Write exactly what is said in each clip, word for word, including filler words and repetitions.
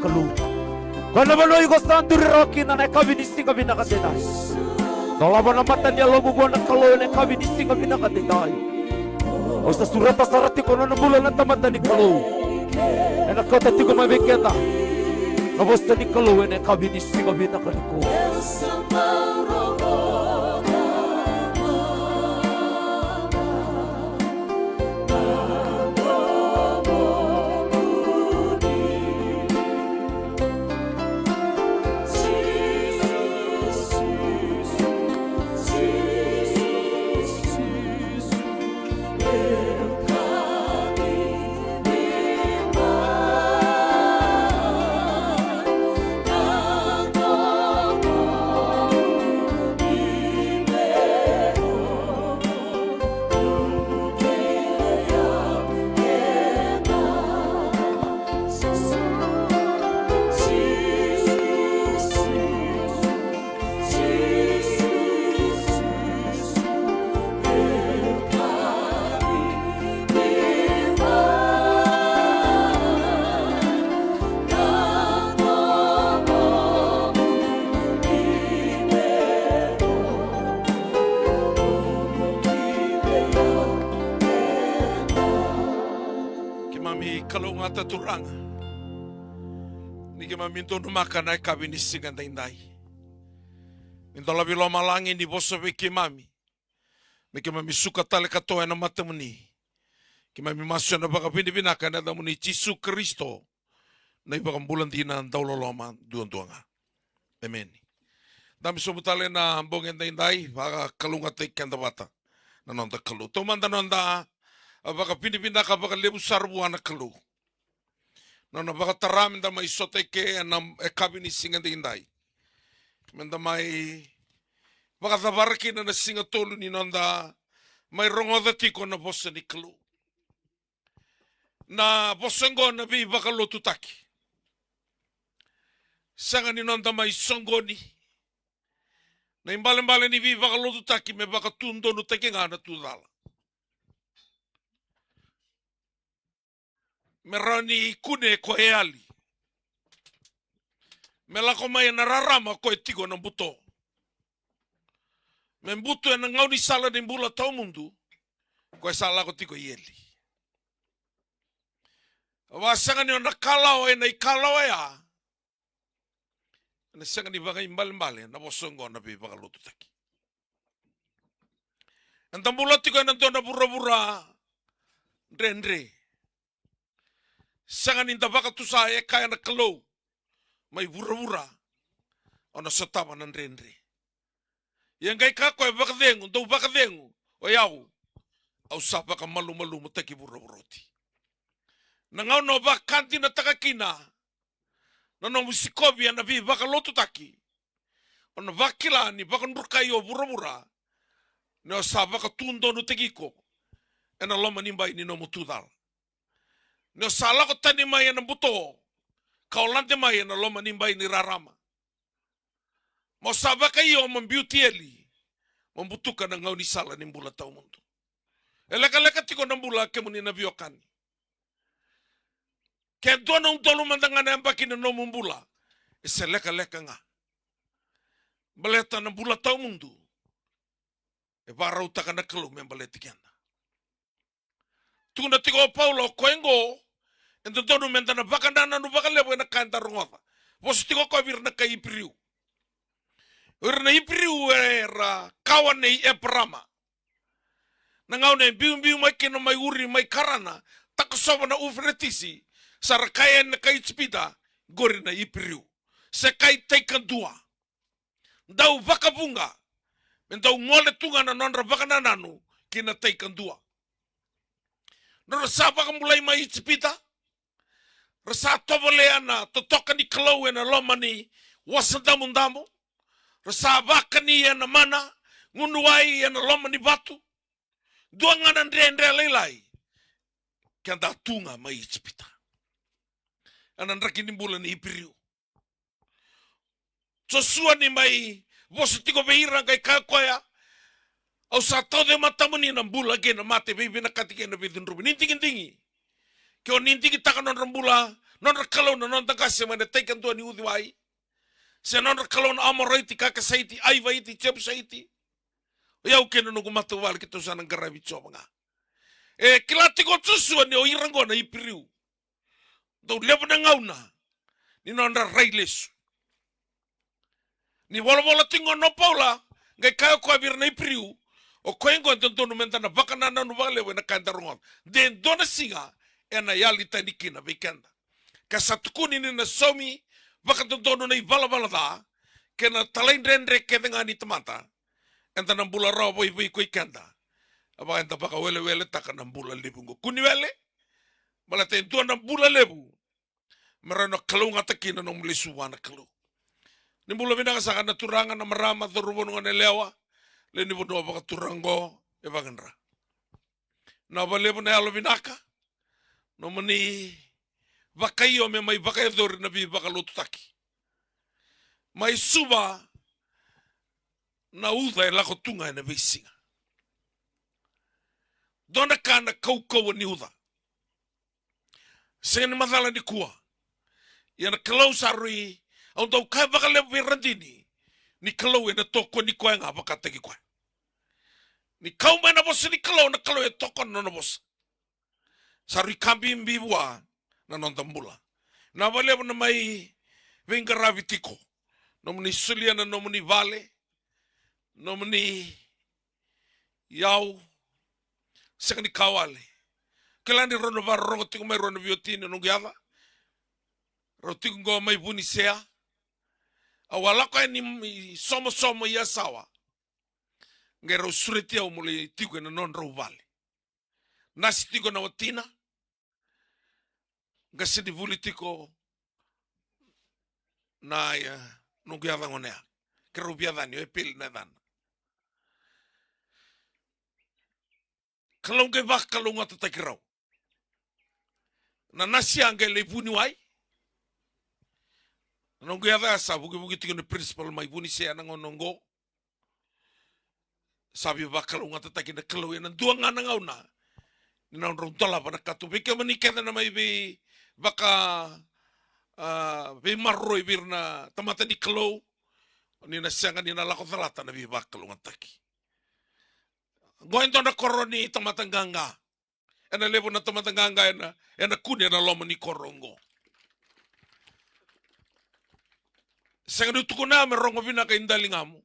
Kalou. Ko na vanua iko sa duri rawa kina na yakavi ni siga vinaka edaidai. Dolava na mata ni yalomu vua na Kalou ena yakavi ni siga vinaka edaidai. Au sa sureta sara tiko na nona bula na tamata ni Kalou. Ena kauta tiko mai vei keda na vosa ni Kalou ena yakavi ni siga vinaka nikua. Keimami kalougata Turaga ni keimami donumaka na yakavi ni siga edaidai. Ni dolavi lomalagi ni vosa vei keimami, me keimami suka tale katoa ena matamuni. Keimami masu ena vakavinavinaka ena yacamuni Jisu Karisito, na iVakabula dina dauloloma duadua ga. Emeni. Dabe sobu tale na bogi edaidai, vakalougatataki keda vata na noda Kalou. Taumada noda vakavinavinaka vakalevu sara vua na Kalou. Nona vakatara meda mai sota eke ena yakavi ni siga edaidai, meda mai vakacavara kina na siga tolu ni noda mai rogoca tiko na vosa ni Kalou. Na vosa oqo na veivakalotutaki. Sega ni noda mai soqoni. Na ibalebale ni veivakalotutaki me vakatudonutaki ga na tu cala. Me rawa ni kune ko e yali. Me lako mai ena rarama ko e tiko na buto. Me butu ena gaunisala ni bula tawamudu ko e sa lako tiko i eli. Au a sega ni o na kalawa ena ikalawa ya. Ena sega ni vakaibalebale na vosa oqo na veivakalotutaki. Eda bula tiko ena dua na vuravura dredre. Sega ni da vakatusa, e kaya na Kalou, mai vuravura o na sotava na dredre. Ia qai kaya o koya, vakacegu, dou vakacegu, o yau au sa vakamalumalumutaki vuravura oti. Na gauna o vakadinataka kina na nomu sikovi ena veivakalotutaki, o na vakila ni vakadrukai o vuravura, ni o sa vakatudonutaki iko ena loma ni bai ni nomu tu cala. Ni o sa lako tani mai ena buto ka o lade mai ena loma ni bai ni rarama, mo sa vakaio mo biuti eli, mo butuka na gaunisala ni bula tawamudu. E lekaleka tiko na bula, kemuni na veiwekani. Ke dua na udolu mada ga na yabaki na nomu bula, e se lekaleka ga. Baleta na bula tawamudu e vakarautaka na Kalou me baleti keda. Tukuna tiko o Paula, o koya oqo e dodonu meda na vakanananu vakalevu ena ka eda rogoca. Vosa tiko o koya vei ira na kai Iperiu. O ira na Iperiu era kawa nei Eparama. Na gauna e biubiu mai kina mai Uri mai Karana, takosova na Uferetisi, sa ra kaya yani na kai Ijipita, qori na Iperiu, se kai tai kadua. Dau vakavuqa me dau gole tu ga na nodra vakanananu ki na tai kadua. Nodra sa vakabulai mai Ijipita, ra sa tovolea na totoka ni Kalou ena loma ni Wasa Damudamu, ra sa vakani ena mana, gunu wai ena loma ni vatu. Dua ga na dredre lailai, keda tu ga mai Ijipita. Ena draki ni bula ni Iperiu. Josua ni mai vosa tiko vei ira, qai kaya o koya, au sa tauca e matamuni na bula kei na mate, veivinakati kei na veicudruvi. Ni digidigi. Ke o ni digitaka nodra bula, Nodra kalou na noda qase mai na tai kadua ni uciwai. Se nodra kalou na Amoraiti, Kakasaiti, Aivaiti, Jepusaiti. O yau kei na noqu matavuvale keitou sa na qaravi Jiova ga. E kila tiko o Josua ni o ira oqo na Iperiu. Dau levu na gauna ni nodra rai lesu. Ni volavola tiko o Paula, qai kaya o koya vei ira na Iperiu, o koya oqo e dodonu meda na vakanananu vakalevu ena ka eda rogoca. De dua na siga ena yali tani kina vei keda. Ka sa tukuni ni na saumi vakadodonu na ivalavala ca kei na talaidredre kece ga ni tamata. Eda na bula rawa vaivai ko i keda. A vaka eda vakaweleweletaka na bula levu oqo. Kua ni wele, baleta e dua na bula levu me rawa ni kalougata kina na nomu lesu vua na Kalou. Ni bula vinaka saka na turaga, na marama, cauravou, na goneyalewa, lewe ni vanua vakaturaga oqo e Vakadra. Na vakalevu na yalo vinaka, nomuni vakaio me mai vakayacori na veivakalotutaki. Mai Suva na uca e lako tu ga ena veisiga. Dua na ka na kaukauwa ni uca. Sega ni macala nikua. Ia na Kalou sa rui, au dau kaya vakalevu vei Radini, ni Kalou ena tokoni koya ga vakataki koya. Ni kau mai na vosa ni Kalou, na Kalou e tokona na nona vosa. Sa rui ka bibi vua na noda bula. Na vakalevu na mai veiqaravi tiko. Nomuni solia na nomuni vale, nomuni yau, sega ni ka wale. Kila ni rau na vakarorogo tiko mai rau na veiwatini, noqu yaca. Rau tiko qo mai Vunisea. Au a lako yani i Somosomo, Yasawa. Qai rau sureti au meu lai tiko ena nodrau vale. Nasi tiko na watina. Qase ni vuli tiko na, ia, noqu yaca gone ya. Keirau via yacani, o Epeli na yacana. Kalou qai vakalougatataki rau. Na nasi ya qai lai vuniwai. Na noqu yaca ya sa vukivuki tiko na principal mai Vunisea na gauna oqo. Sa veivakalougatataki na Kalou ena dua ga na gauna. Ni nodrau dolava na katuba. Vei kemuni kece na mai vei vaka, a, veimaroroi vei ira na tamata ni Kalou. Ni na sega ni na lako calata na veivakalougatataki. Qo e dua na koro ni tamata qaqa. Ena levu na tamata qaqa ena, ena kune ena loma ni koro oqo. Sega niu tukuna me rogo vinaka i daligamu.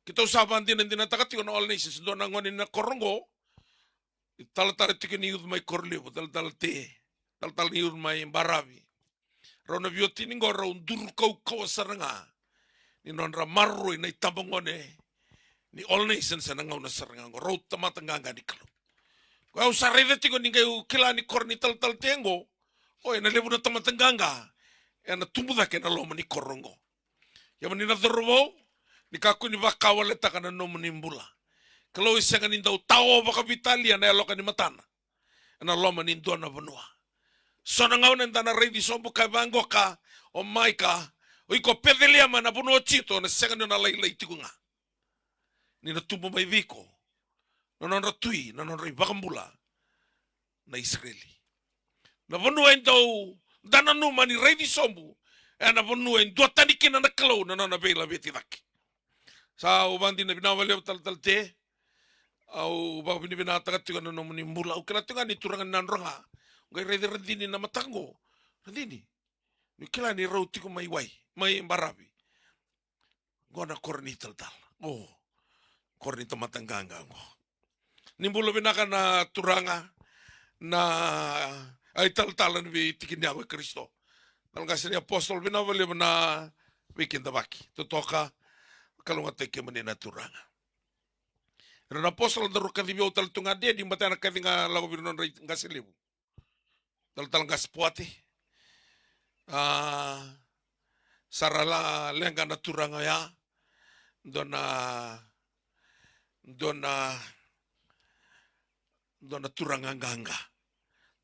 Keitou sa vakadinadinataka tiko na All Nations, dua na gone ni na koro oqo. Talatala tiko ni youth mai Korolevu, talatala Te, talatala ni youth mai Baravi. Rau na veiwatini qo rau duru kaukauwa sara ga ni nodra maroroi na itabagone ni All Nations ena gauna sara ga qo. Rau tamata qaqa ni Kalou. Ko au sa raica tiko ni qai u kila ni koro ni talatala Te qo, o ena levu na tamata qaqa ena tubu cake ena loma ni koro qo. Ia mani na cauravou, ni kakua ni vakawaletaka na nomuni bula. Kalou e sega ni dau tao vakaveitalia na yaloka ni matana ena loma ni dua na vanua. So na gauna eda na raici sobu ka vaqo ka, o Maika, o iko Peceliema ena vanua o Jito, na sega ni o na lailai tiko ga. Ni na tubu mai vei iko na nodra tui, na nodra iVakabula na Isireli. Na vanua e dau da nanuma ni raici sobu, ena vanua e duatani kina na Kalou na nona veilaveti cake. Sa au vakadina vinaka vakalevu talatala Te. Au vakavinavinakataka tiko na nomuni bula. Au kila tiko ga ni turaga ni Nadroga. Qai raici Radini na mataka qo. Radini, niu kila ni rau tiko mai wai, mai Baravi. Qo na koro ni talatala. O, koro ni tamata qaqa qo. Ni bula vinaka na turaga, na, a, italatala ni veitiki ni yago i Karisito. Talatala qase ni apostle, vinaka vakalevu na veikidavaki. Totoka, kalougata kemuni na turaga. Ira na apostle daru kacivi au tale tu ga Dedi, baleta na kaci ga lako vei ira na nodra qase levu. Talatala qase Poate. A, sa ra la leqa na turaga oya. Dua na, dua na, dua na turaga qaqa.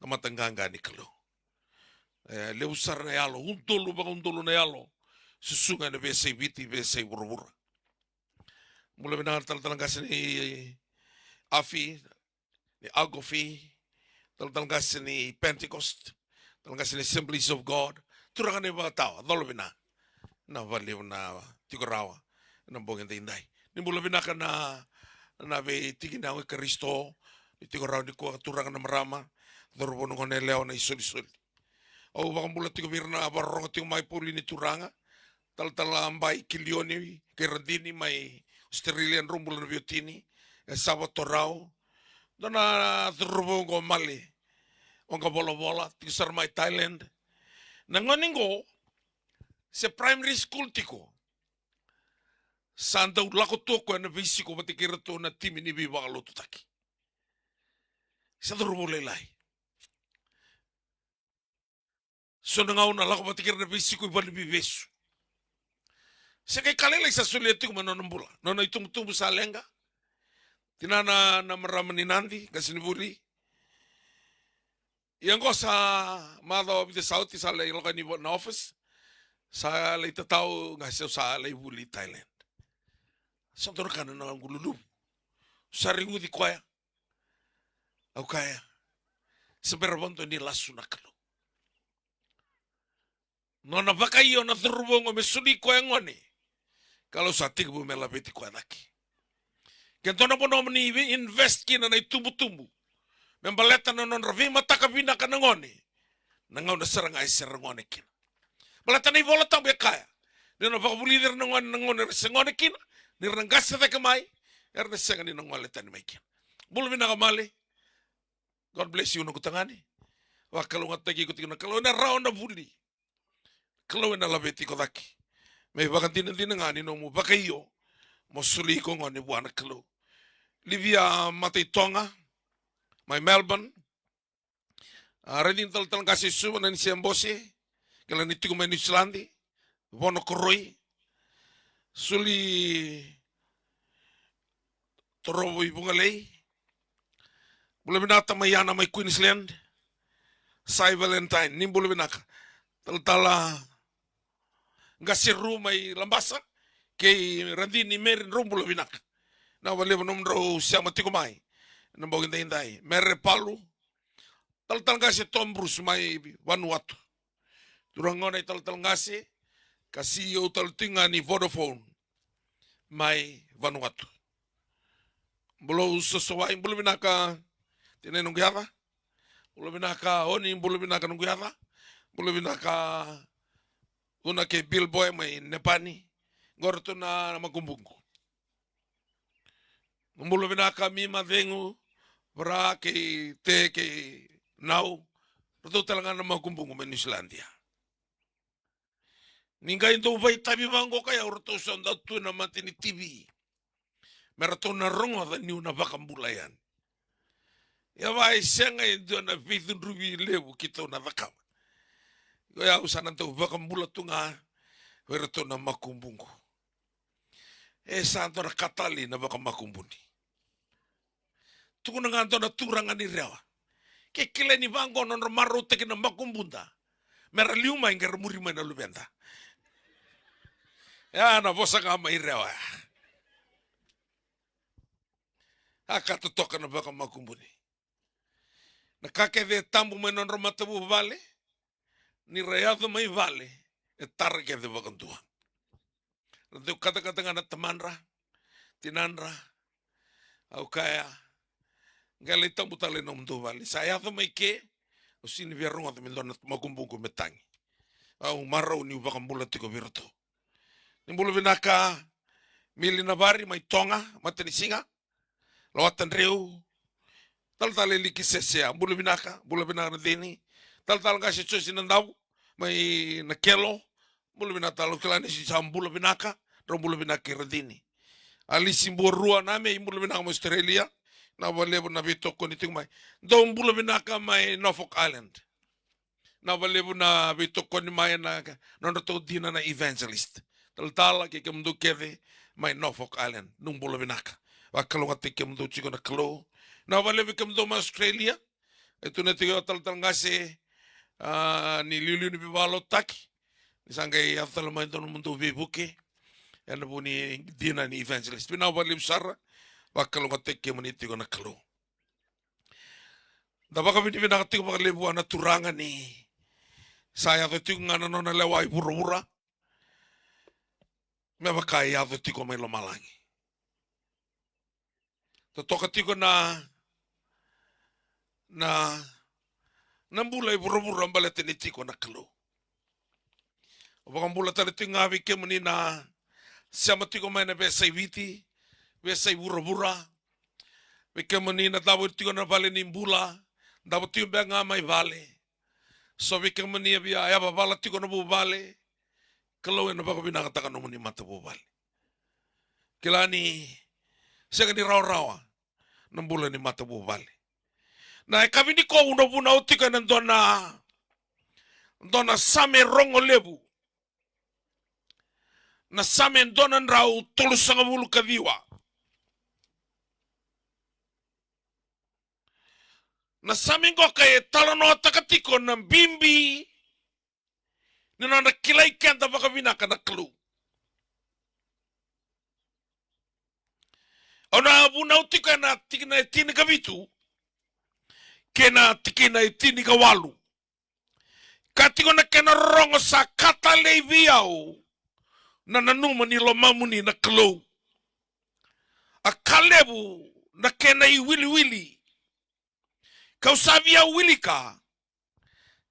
Tamata qaqa ni Kalou. E, levu sara na yalo, udolu vakaudolu na yalo. Susuga ena veiyasai Viti, veiyasai vuravura. Bula vinaka talatala qase ni Afi, ni Agofi, talatala qase ni Pentecost, Talatala qase ni Assemblies of God, turaga na iVakatawa, Colovina. Na vakalevu na tiko rawa na bogi daidai. Ni bula vinaka na, na veitikina yau i Karisito, ni tiko rawa nikua, turaga na marama, cauravou, na goneyalewa, na isolisoli. Au vakabula tiko vei ira na vakarorogo tiko mai, Pauli ni turaga, Talatala Bai Kilioni kei Radini mai Australia, drau bula na veiwatini, e Sava Torau. Dua na cauravou oqo Male, o Qavolavala, tiko sara mai Thailand. Na gone oqo, se primary school tiko, sa dau lako tu o koya na veisiko vata kei iratou na timi ni veivakalotutaki. Sa cauravou lailai. So na gauna lako vata kei ira na veisiko i valeniveivesu. Se qai ka lailai sa solia tiko mai na nona bula. Nona itubutubu sa leqa. Tinana na marama ni Nadi, qasenivuli. Ia oqo sa macawa vica sa oti sa lai lako yani na office. Sa lai tatau, qase, au sa lai vuli i Thailand. Sa dua na ka na noqu luluvu. Sa reguci koya. Au kaya, se bera vakadua ni lasu na Kalou. Nona vakaio na cauravou oqo me soli koya gone, Kalou sa tekivu me laveti koya cake. Ke dua na vanua mo ni vei invest kina na itubutubu me baleta na nodra veimataka vinaka na gone, na gauna sara ga e sere gone kina. Baleta na iVola Tabu e kaya ni na vakavulici ira na gone, na gauna era se gone kina, ni ra na qase cake mai, era na sega ni na gole tani mai kina. Bula vinaka Male. God bless you, noqu tagane. Vakalougatataki iko tiko na Kalou ena rawa na vuli. Kalou ena laveti iko cake. Me ivakadinadina ga ni nomu vakaio mo soli iko gone vua na Kalou. Livia Mataitoga mai Melbourne. A, Radini, Talatala qase Suva, na ni se bose, kila ni tiko mai Niusiladi, Vono Koroi, soli torovo i Vugalei. Bula vinaka mai Yana mai Queensland. Sai Valentine, ni bula vinaka. Talatala qase Ru mai Labasa kei Radini Meri, drau bula vinaka. Na vakalevu nomudrau sema tiko mai na bogi daidai. Mere Palu, Talatala qase Tom Bruce mai Vanuatu. Turaga gone i Talatala qase, ka C E O tale tiko ga ni Vodafone mai Vanuatu. Bulou Sosowai, bula vinaka tina, noqu yaca. Bula vinaka Oni, bula vinaka, noqu yaca. Bula vinaka Una kei Bill Boy mai Nepani. Qo ratou na, na makubuqu. Bula vinaka Mima, Cegu, Vara kei Te kei Nau. Ratou tale ga na makubuqu mai Niusiladi ya. Ni qai dau vakaitavi vaqo ka yau, ratou sa dau tu na mata ni T V me ratou na rogoca niu na vakabula yani. Ia va e sega e dua na veicudruvi levu keitou na cakava. Io, yau sa na dau vakabula tu ga vei ratou na makubuqu. E sa dua na ka tale na vakamakubuni. Tukuna ga dua na turaga ni Rewa, ke kilai ni vaqo nodra marautaki na makubuda, me ra liu mai qai ra muri mai na luveda. Ya na vosa ga mai Rewa ya. A ka totoka na vakamakubuni. Na ka kece e tabu mai nodra matavuvale, ni ra yaco mai vale, e tara kece vakadua. Ra dau katakata ga na tamadra, tinadra. Au kaya, qai lai tabu tale na nomudou vale. Sa yaco mai ke, au sega ni via rogoca me dua na makubuqu me tagi. Au marau niu vakabula tiko vei iratou. Ni bula vinaka Mili Navari mai Toga, Matanisiga. Lawata Dreu, Talatala Liki Sesea, bula vinaka, bula vinaka na Ceni. Talatala qase Josi Nadavu mai Nakelo, bula vinaka tale, au kila ni sa bula vinaka, drau bula vinaka kei Radini. Alisi Buarua, na mei, bula vinaka mai Australia. Na vakalevu na veitokoni tiko mai. Dou bula vinaka mai Norfolk Island. Na vakalevu na veitokoni mai na nodratou dina na evangelist. Talatala kei kemudou kece mai Norfolk Island, dou bula vinaka. Vakalougatataki kemudou tiko na Kalou. Na vakalevu kemudou mai Australia. E tu na tiko talatala qase, a, ni liuliu ni veivakalotutaki. Ni sa qai yaco tale mai dua nomudou veivuke ena vuku ni dina ni evangelist. Vinaka vakalevu sara. Vakalougatataki kemuni tiko na Kalou. Da vakavinavinaka tiko vakalevu vua na Turaga ni Sa yaco tiko ga na nona lewa i vuravura, me vaka e yaco tiko mai lomalagi. Totoka tiko na, na, na bula i vuravura baleta ni tiko na Kalou. Au vakabula tale tiko ga vei kemuni na sema tiko mai na veiyasai Viti, veiyasai vuravura. Vei kemuni na davo tiko na vale ni bula, davo tiko beka ga mai vale. So vei kemuni e via yavavala tiko na vuvale, Kalou ena vakavinakataka nomuni matavuvale. Kila ni sega ni rawarawa na bula ni matavuvale. Na yakavi nikua au na vunau tiko ena dua na, dua na Same rogo levu. Na Same dua na drau tolusagavulu ka ciwa. Na Same qoka e talanoataka tiko na bibi ni nona kilai keda vakavinaka na Kalou. Au na vunau tiko ena tikina e tinikavitu kei na tikina e tinikawalu. Ka tiko na kena rorogo: Sa ka talei vei au na nanuma ni lomamuni na Kalou. A ka levu na kena iwiliwili ka'u sa via wilika,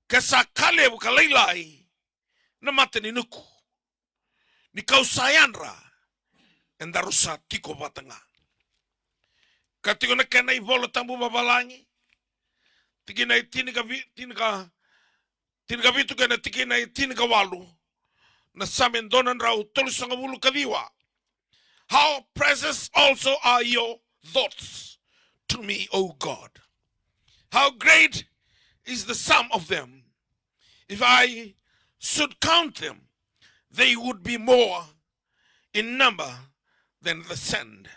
ka sa ka levu ka lailai na mataninuku. Ni ka'u sa yadra, edaru sa tiko vata ga. Ka tiko na kena iVola Tabu vavalagi, tikina e tinikavi-, tinika-, tinikavitu kei na tikina e tinikawalu. Na Same dua na drau tolusagavulu ka ciwa. How precious also are your thoughts to me, O God. How great is the sum of them. If I should count them, they would be more in number than the sand.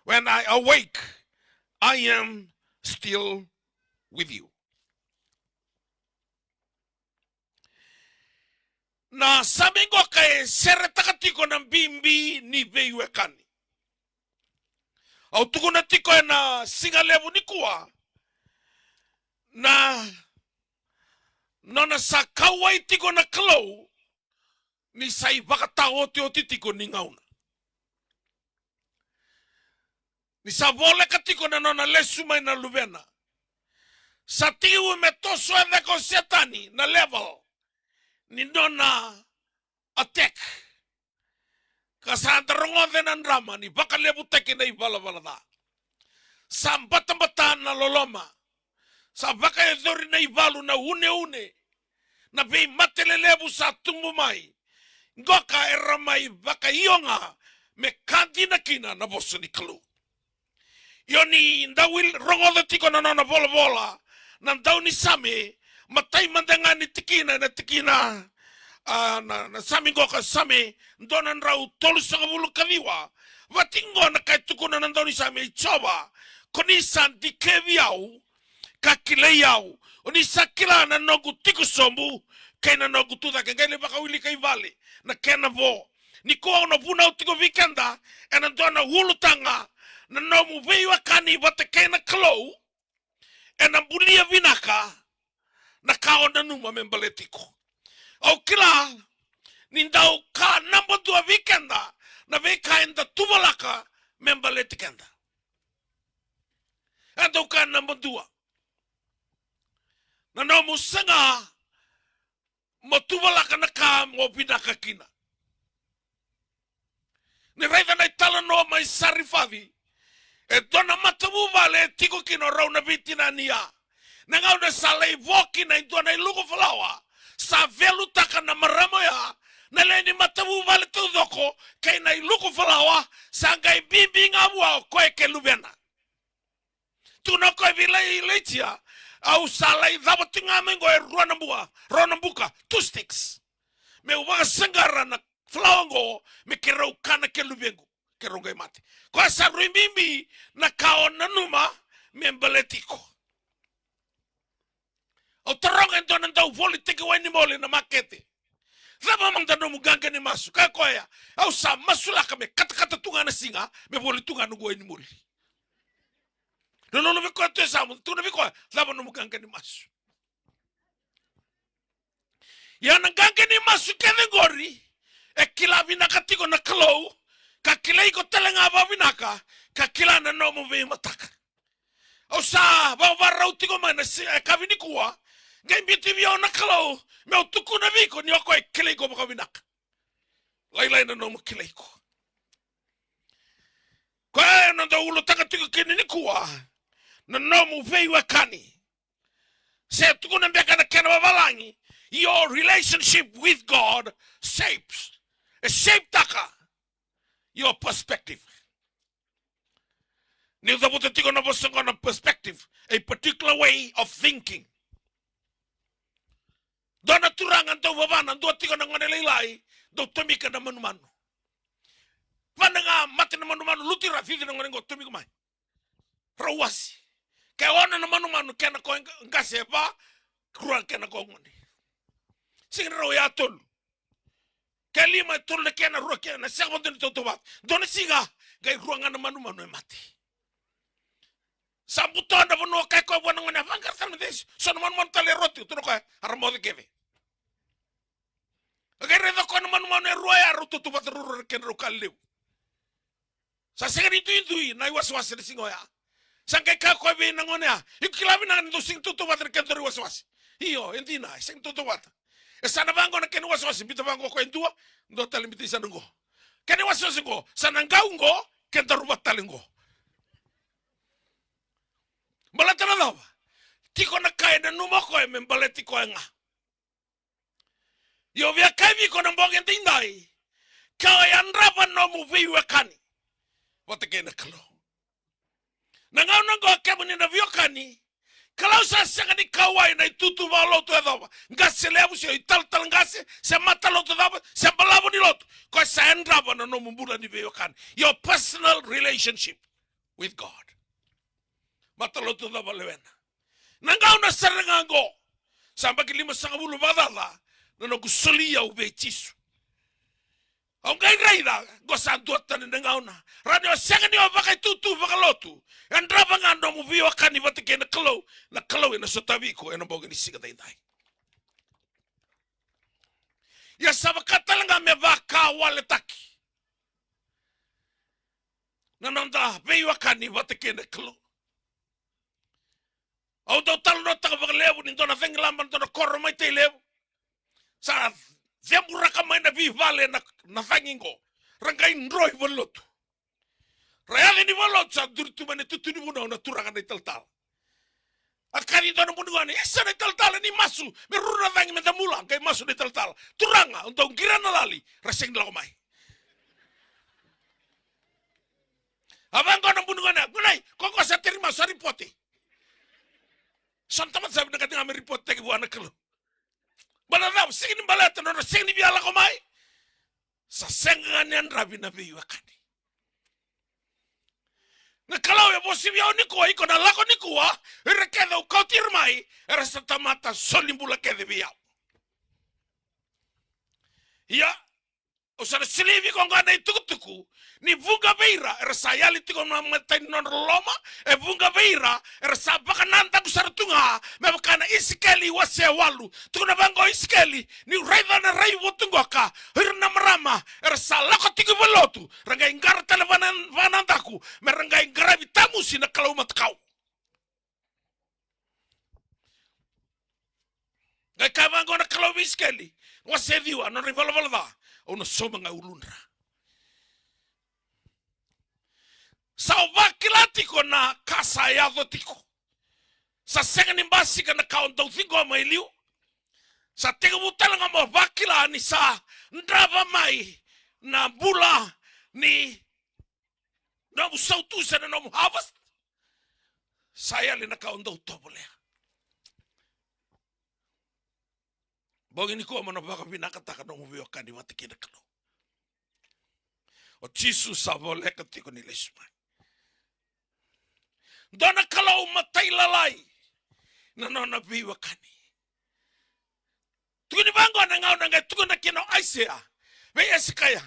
When I awake, I am still with you. Na Same qoka e seretaka tiko na bibi ni veiwekani. Au tukuna tiko ena siga levu nikua na nona sa kauwai tiko na Kalou ni sa ivakataotioti tiko ni gauna. Ni sa voleka tiko na nona lesu mai na Luvena. Sa tekivu me toso e cake o Setani na level ni nona attack. Ka sa da rogoca na drama ni vakalevutaki na ivalavala ca. Sa batabata na loloma. Sa vakayacori na ivalu, na uneune, na veimate lelevu sa tubu mai. Qoka era mai vakaio ga me ka dina kina na vosa ni Kalou. Io, ni da wil-, rogoca tiko na nona volavola na daunisame, matai mada ga ni tikina, na tikina, a, na, na Same qoka, Same dua na drau tolusagavulu ka ciwa. Vati qo na ka e tukuna na daunisame: I Jiova, ko ni sa dikevi au ka kilai au. O ni sa kila na noqu tiko sobu kei na noqu tucake. Qai lai vakawilika i vale na kena vo. Nikua au na vunau tiko vei keda ena dua na ulutaga, na nomu veiwekani vata kei na Kalou ena bulia vinaka na ka o nanuma me baleti iko. Au kila ni dau ka naba dua vei keda na veika eda tuvalaka me baleti keda. E dau ka naba dua na nomu saga mo tuvalaka na ka mo vinaka kina. Ni raica na italanoa mai Sarifaci, e dua na matavuvale e tiko kina o rau na veitinani ya. Na gauna sa lai vo kina e dua na iluko falawa, sa velutaka na marama oya na lewe ni matavuvale taucoko kei na iluko falawa, sa qai bibi ga vua o koya ke luvena. Tukuna o koya vei Ilai-, Ilaija, au sa lai cava tu ga mai qo e rua na bua, rua na buka, two sticks. Meu vakasaqara na falawa qo me keirau kana ke luvequ, keirau qai mate. Koya sa rui bibi na ka o nanuma me baleti iko. Au taroga e dua na dau volitaki wainimoli na makete: Cava mada nomu qaqa ni masu? Kaya o koya: Au sa masulaka me katakata tu ga na siga me voli tu ga noqu wainimoli. Lululu vei koya tu e yasamu, tukuna vei koya: Cava nomu qaqa ni masu? Ia na qaqa ni masu kece qori, e kila vinaka tiko na Kalou, ka kilai iko tale ga vakavinaka, ka kila na nomu veimataka. Au sa vakavakarau tiko mai na si-, e, yakavi nikua, qai biuti vei au na Kalou meu tukuna vei iko ni o koya e kilai iko vakavinaka. Lailai na nomu kilai iko. Koya e noda ulutaga tiko kina nikua, na nomu veiwekani. Se tukuna beka na kena vavalagi, your relationship with God shapes. E shape-taka your perspective. Niu cavuta tiko na vosa qo na perspective, a particular way of thinking. Dua na turaga dau vavana, dua tiko na gone lailai, dau tomika na manumanu. Vana ga mate na manumanu, lutu i ra, cici na gone qo, tomika mai. Rau wase. Ke ono na manumanu, kena ko qase e va, rua kena ko gone. Sega ni rau ya tolu. Ke lima, e tolu na kena, rua kena, sega vakadua ni tautauvata. Dua na siga, qai rua ga na manumanu e mate. Sa buto na vanua, kaya koya vua na gone, vaqara tale na cei, so na manumanu tale e rua tiko, tukuna o koya, a ra moce kece. A qai raica o koya na manumanu e rua ya, rau tautauvata ruarua na kedrau ka levu. Sa sega ni duidui na iwasewase na siga oya. Sa qai kaya o koya vei na gone ya, iko kila vinaka ni dau sega ni tautauvata na kedaru iwasewase. Io, e dina, e sega ni tautauvata. E sa na vaqo na kena iwasewase, biuta vaqo o koya e dua, dua tale biuta i sa na qo. Kena iwasewase qo, sa na qau qo, kedaru vata tale qo. Baleta na cava? Tiko na ka e nanuma o koya me baleti koya ga. Io, via kaya vei iko na bogi edaidai, ka o yadrava nomu veiwekani vata kei na Kalou. Na gauna oqo, kemuni na veiwekani, Kalou sa sega ni kauwai na itutu vakalotu e cava, qase levu se italatala qase, se matalotu cava, se balavu ni lotu. Koya sa yadrava na nomu bula ni veiwekani. Your personal relationship with God. Matalotu cava lewena. Na gauna sara ga qo, sa baki limasagavulu vakacaca na noqu soli au vei Jisu. Au qai raica, qo sa dua tani na gauna. Rawa ni o sega ni o vakaitutu vakalotu, yadrava ga nomu veiwekani vata kei na Kalou, na Kalou ena sotavi iko ena bogi ni siga daidai. Ia sa vaka tale ga me vakawaletaki na noda veiwekani vata kei na Kalou. Au dau talanoataka vakalevu ni dua na cagilaba, dua na koro mai Tailevu. Sa ceburaka mai na veivale na, na cagi qo. Ra qai dro i valenilotu. Ra yaco i valenilotu, sa duri tu mai na tutu ni vunau na turaga na italatala. A kaci dua na buni gone, e sa na italatala, ni masu me ruru na cagi me da bula. Qai masu na italatala. Turaga, au dau qiri na lali, ra sega ni lako mai. A vaqo na buni gone, gonai, ko qo sa teri masu, sa ripote. Sa na tamata sa vinakati ga me ripoteki vua na Kalou. Baleta cava? Sega ni baleta nodra sega ni via lako mai. Sa sega ga ni yadravi na veiwekani. Na Kalou e vosa vei au nikua, iko na lako nikua, ira kece au kauti ira mai, era sa tamata soli bula kece vei au. Ia, au sa na solia vei iko oqo na itukutuku, ni vuqa vei ira era sa yali tiko na matai ni nodra loloma, e vuqa vei ira era sa vakanadaku sara tu ga, me vaka na Isikeli wase walu. Tukuna vaqo o Isikeli, niu raica na raivotu qoka, o ira na marama era sa lako tiko i valenilotu, ra qai qara tale vana, vakanadaku, me ra qai qaravi tamusi na kalou matakau. Qai kaya vaqo na Kalou vei Isikeli, wase ciwa, nodra ivalavala ca, au na sauma ga e uludra. Sa o vakila tiko na ka sa yaco tiko. Sa sega ni basika na ka o dau ciqoma e liu. Sa tekivu tale ga mo vakila ni sa drava mai na bula ni nomu sautu se na nomu harvest. Sa yali na ka o dau tovolea. Bogi nikua mo na vakavinakataka nomu veiwekani vata kei na Kalou. O Jisu sa voleka tiko ni lesu mai. Dua na Kalou matailalai na nona veiwekani. Tukuni vaqo na gauna qai tukuna kina o Aisea vei Esekaia,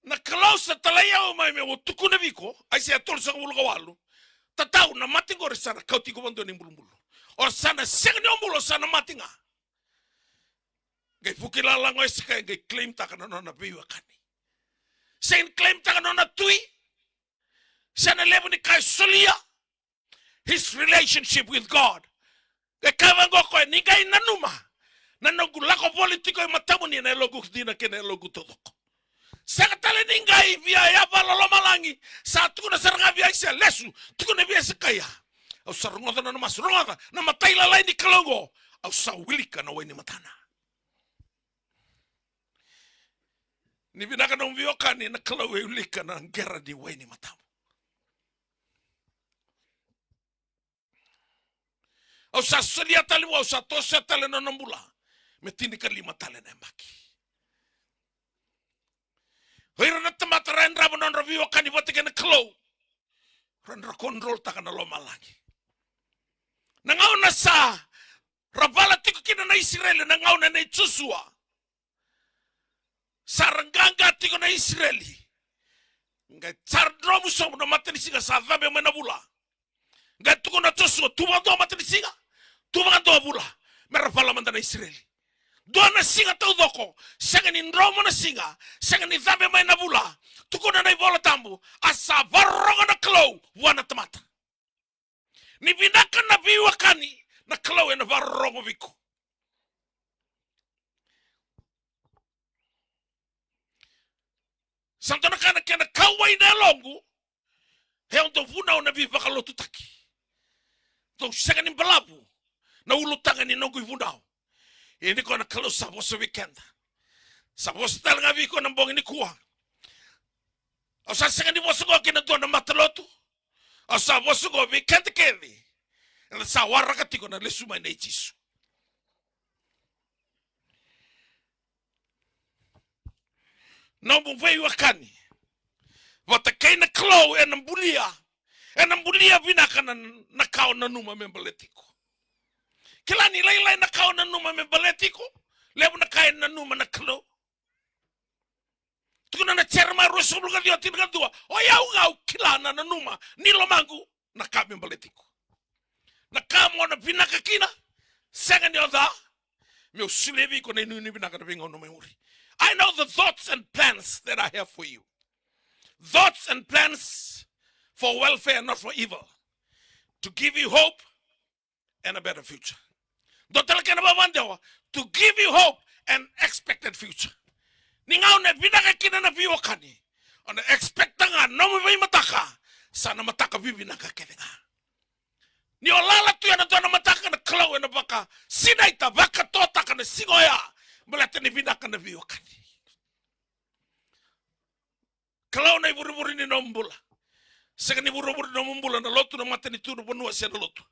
na Kalou sa talai au mai meu tukuna vei iko, Aisea tolusagavulu ka walu. Tatau, na mate qori sa na kauti iko vadua na ibulubulu. O sa na sega ni o bula, o sa na mate ga. E vuki lala ga o Esekaia qai claimtaka na nona veiwekani. Sega ni claimtaka na nona tui. Sega na levu ni ka e solia. His relationship with God. E kaya vaqo o koya, ni qai nanuma na noqu lako voli tiko e matamuni ena yaloqu dina kei na yaloqu taucoko. Sega tale ni qai via yava na lomalagi, sa tukuna sara ga vei Aisea, lesu, tukuna vei Esekaia. Au sa rogoca na nona masu, rogoca na matailalai ni Kalou oqo, au sa wilika na wai ni matana. Ni vinaka nomu veiwekani, na Kalou e wilika na qera ni wai ni matamu. Au sa solia tale vua, au sa tosoya tale na nona bula me tinikalima tale na yabaki. O ira na tamata ra yadrava na nodra veiwekani vata kei na Kalou, ra dra controltaka na lomalagi. Na gauna sa ra vala tiko kina na Isireli, na gauna nei Josua. Sa ra qaqa tiko na Isireli. Qai sa ra dromu sobu na matanisiga, sa cabe mai na vula. Qai tukuna o Josua, tu vakadua matanisiga, tu vakadua vula, me ra vala mada na Isireli. Dua na siga taucoko, sega ni dromu na siga, sega ni cabe mai na vula. Tukuna na iVola Tabu, a sa vakarorogo na Kalou vua na tamata. Ni vinaka na veiwekani, na Kalou ena vakarorogo vei iko. Sa dua na ka na kena kauwai na yaloqu, e au dau vunau na veivakalotutaki. Dau sega ni balavu na ulutaga ni noqu ivunau. Ia ni koya na Kalou sa vosa vei keda. Sa vosa tale ga vei iko na bogi nikua. Au sa sega ni vosa qo kei na dua na matalotu. Au sa vosa qo vei keda kece eda sa waraka tiko na lesu mai nei Jisu. Nomu veiwekani vata kei na Kalou ena bulia, ena bulia vinaka na, na ka o nanuma me baleti iko. Kila ni lailai na ka o nanuma me baleti iko, levu na ka e nanuma na Kalou. Tukuna na Jeremaia ruasagavulu ka ciwa, tinikadua, o yau ga au kila na nanuma ni lomaqu, na ka me baleti iko. Na ka mo na vinaka kina, sega ni o ca, meu solia vei iko na inuinui vinaka na veigauna mai muri. I know the thoughts and plans that I have for you. Thoughts and plans for welfare, not for evil. To give you hope and a better future. Dua tale kena vakadewa, to give you hope and expected future. Ni gauna e vinaka kina na veiwekani, o na expecta ga nomu veimataka sa na mataka vivinaka kece ga. Ni o lala tu ena dua na mataka, na Kalou ena vakasinaita, vakatotaka na siga oya, baleta ni vinaka na veiwekani. Kalou na ivurevure ni nomu bula. Sega ni vurevure ni nomu bula na lotu, na matanitu, na vanua se na lotu.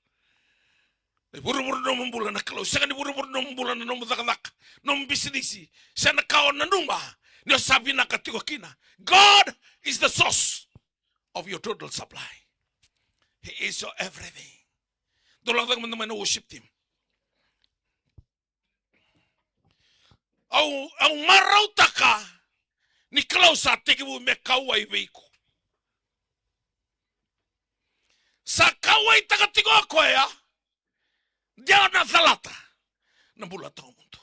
Na ivurevure ni nomu bula na Kalou. Sega ni vurevure ni nomu bula na nomu cakacaka, nomu bisinisi, se na ka o nanuma ni o sa vinaka tiko kina. God is the source of your total supply. He is your everything. Dou lako cake mada mai na worship team. Au, au marautaka ni Kalou sa tekivu me kauwai vei iko. Sa kauwaitaka tiko o koya, de o na calata na bula tawamudu.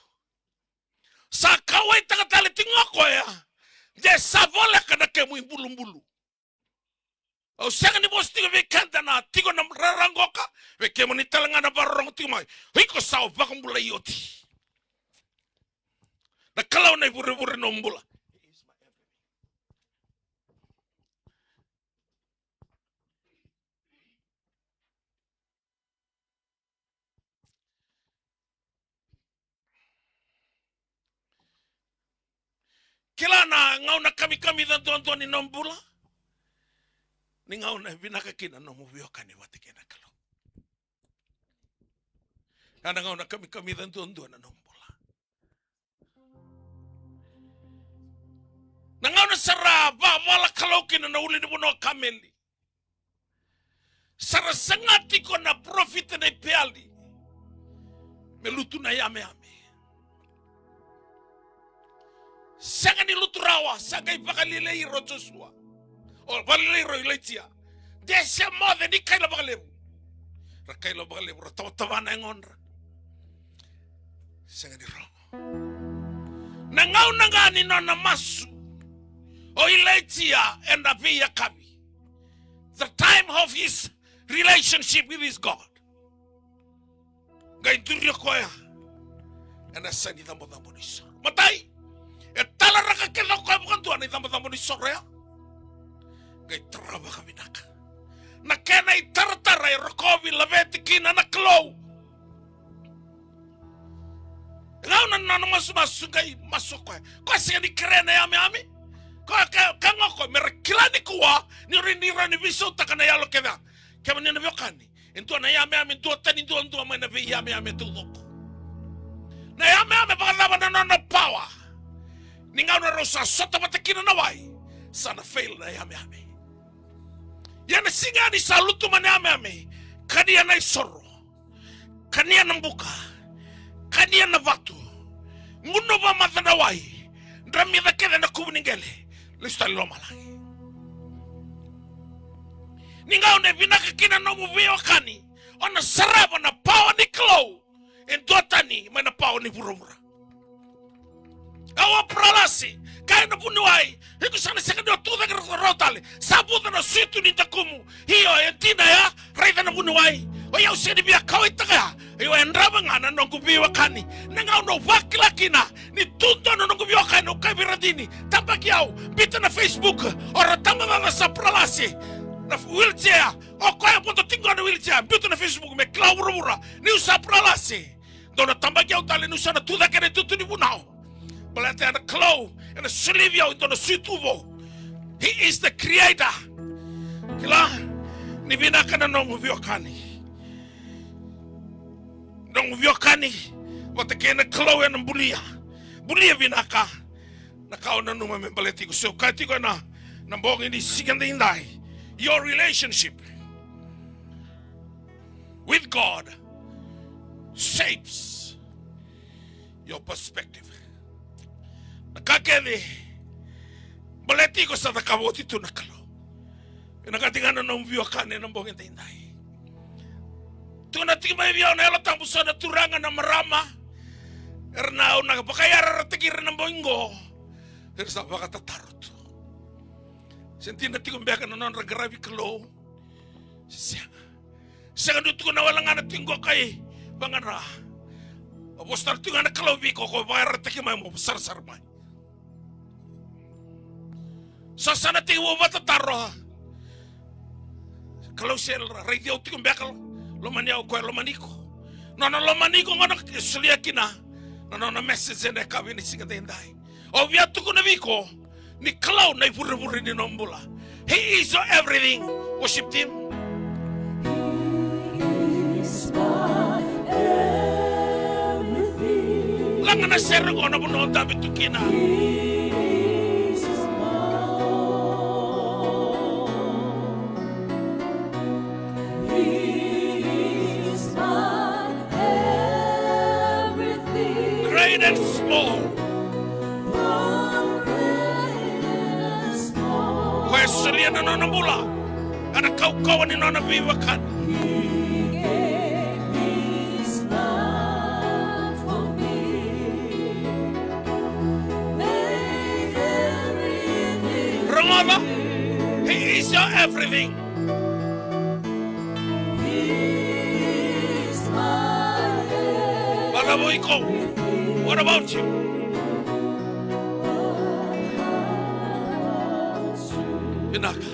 Sa kauwaitaka tale tiko o koya, de sa voleka na kemu ibulubulu. Au sega ni vosa tiko vei keda na tiko na rara qoka, vei kemuni tale ga na vakarorogo tiko mai. O iko sa o vakabulai oti. Na Kalou na ivurevure ni nomu bula. Kila na gauna kamikamica duadua ni nomu bula, ni gauna e vinaka kina nomu veiwekani vata kei na Kalou. Ya na gauna kamikamica duadua na nomu bula. Na gauna sa ra vakavala Kalou kina na ulunivanua o Kameli. Sa ra saga tiko na parofita nei Peali me lutu na yameyame. Sega ni lutu rawa, sa qai vakalialiai ira o Josua. O, vakalialiai ira o Ilaija. De se moce ni kaila vakalevu. Ra kaila vakalevu, ra tavatava na yagodra. Sega ni rogo. Na gauna ga ni nona masu o Ilaija ena veiyakavi. The time of his relationship with his God. Qai duri o koya ena yasa ni cabocabo ni soro. Matai, e talaraka kece o koya vakadua na icabocabo ni soro ya. Qai tara vakavinaka. Na kena itaratara e rokovi laveti kina na Kalou. E gauna na nona masumasu qai masu o koya. Koya sega ni kerea na yameyame. Koya ka, ka ga o koya me ra kila nikua ni rawa ni, rawa ni veisautaka na yalo kece ya. Kemuni na veiwekani, e dua na yameyame duatani duadua mai na veiyameyame taucoko. Na yameyame vakacava na nona pawa? Ni gauna rau sa sota vata kina na wai, sa na fail na yameyame. Ia na siga ni sa lutu mai na yameyame, kania na isoro, kania na buka, kania na vatu, gunuva mada na wai, dramica kece na kuvu ni qele, lesu tale i lomalagi. Ni gauna e vinaka kina na nomu veiwekani, o na sarava na pawa ni Kalou e duatani mai na pawa ni vuravura. Au a paralasi, kaya na vuniwai, iko sa na sega ni o tucake rawa tale, sa vuca na suitu ni dakumu. Io, e dina ya, raica na vuniwai. O yau sega ni via kauaitaka ya. Io, e drava ga na noqu veiwekani. Na gauna au vakila kina ni tu dua na noqu veiwekani, au kaya vei Radini, tabaki au, biuta na Facebook, o Ratu Tabacaca sa paralasi. Na wheelchair, o koya vodo tiko na wheelchair, biuta na Facebook me kila vuravura niu sa paralasi. Dou na tabaki au tale niu sa na tucake ena itutu ni vunau. Baleta na Kalou ena solia vei au e dua na suitu vou. He is the creator. Kila ni vinaka na nomu veiwekani. Nomu veiwekani vata kei na Kalou ena bulia. Bulia vinaka. Na ka au nanuma me baleti iko, se o kaya tiko ena, na bogi ni siga daidai. Your relationship with God shapes your perspective. Na ka kece baleti iko sa cakava oti tu na Kalou. Vinakati ga na nomu veiwekani ena bogi daidai. Tukuna tiko mai vei au na Yalo Tabu, so na turaga, na marama era na, au na vakayarayarataki ira ena bogi qo. Era sa vakatataro tu. Se dina tiko beka na nodra qaravi Kalou? Sega. Sega ni tukuna wale ga na tiko qo kai vaqara. Au vosa tale tiko ga na Kalou vei iko, ko vakayarayarataki mai mo sarasara mai. Sa, sa na tekivu vakatataro. Kalou se raici au tiko beka? Lomani au, koya lomani iko. Nona lomani iko gona e solia kina na nona message ena yakavi ni siga daidai. Au via tukuna vei iko ni Kalou na ivurevure ni nomu bula. He is your everything. Worship team. Laga na sere qo na vanua o dabe tu kina. Great and small. Koya e solia na nona bula ena kaukauwa ni nona veiwekani. Rogoca, he is your everything. Vakavo iko. What about you? Vinaka.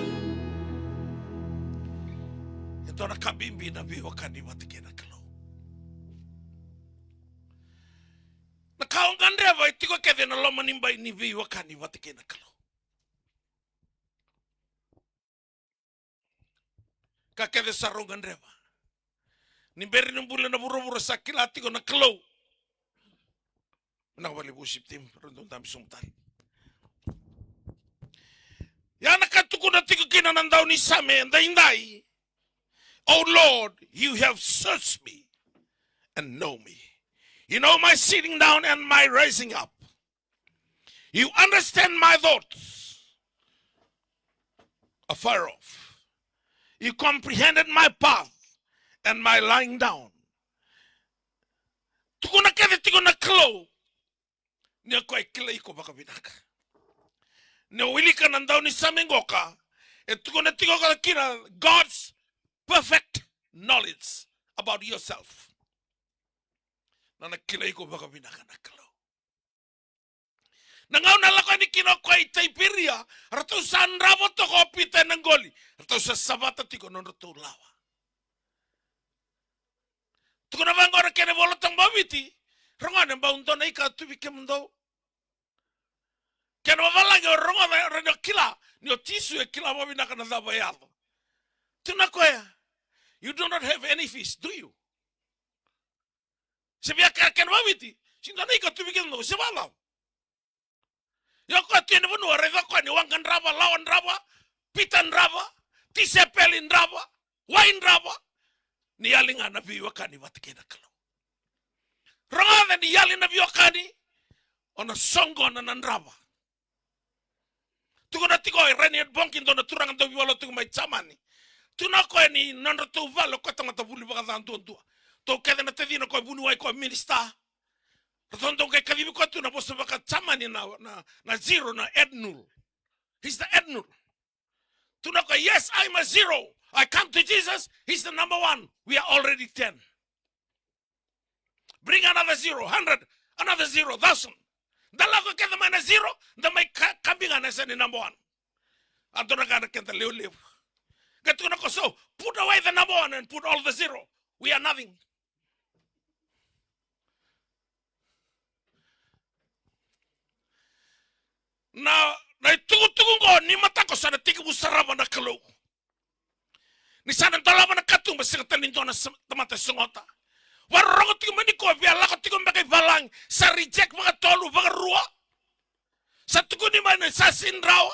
E dua na ka bibi na veiwekani vata kei na Kalou. Na ka o gadreva e tiko kece ena loma ni bai ni veiwekani vata kei na Kalou. Ka kece sa rau gadreva. Ni bera ni buli na vuravura sa kila tiko na Kalou. Na vale worship team, rau dau dabe sobu tale. Ia na ka tukuna tiko kina na daunisame daidai. Oh Lord, you have searched me and know me. You know my sitting down and my rising up. You understand my thoughts afar off. You comprehended my path and my lying down. Tukuna kece tiko na Kalou Ni o koya e kilai iko vakavinaka. Ni o wilika na daunisame qoka, e tukuna tiko koya kina God's perfect knowledge about yourself. Na na kilai iko vakavinaka na Kalou. Na gauna lako yani kina o koya i Taiperia, ratou sa drava toka o Pita ena qoli, ratou sa savata tiko na nodratou lawa. Tukuna vaqo na kena iVolatabu vakaviti, ragone, bau dua na ika tu vei kemudou. Kena vavalagi o rogoca, o rawa ni o kila ni o Jisu e kila vakavinaka na cava e yaco. Tukuna o koya, you do not have any fish, do you? Se via kaya kena vakaviti, se dua na ika tu vei kemudou, se vakacava? Ia o koya tu ena vanua, raica o koya ni waqa drava, lawa drava, Pita drava, tisaipeli drava, wai drava. Ni yali ga na veiwekani vata kei na Kalou. Rogoca, ni yali na veiwekani, o na soqona na drava. Tukuna tiko o Reinhard Bonnke, dua na turaga dau veivalu tiko mai Jamani. Tukuna o koya ni nodratou vale o koya tamata vuli vakaca duadua. Tou kece na tacina, o koya vuniwai, o koya minisita. Ratou dau qai kacivi koya tu na vosa vaka-Jamani na, na, na zero, na Admiral. He's the Admiral. Tukuna o koya, yes, I'm a zero. I come to Jesus, he's the number one. We are already ten. Bring another zero, hundred, another zero, thousand. Da lako kece mai na zero, da mai ka-, kabi ga na yasa ni number one. A dua na ka na keda levulevu. Qai tukuna o koya, so put away the number one and put all the zero. We are nothing. Na, na itukutuku oqo ni mataka sa na tekivu sarava na Kalou. Ni sa na dolava na katuba, sega tale ni dua na sa-, tamata e sogota. Vakarorogo tiko mai nikua, via lako tiko beka i valagi, sa reject vakatolu, vakarua. Sa tukuni mai ni sa sega ni rawa.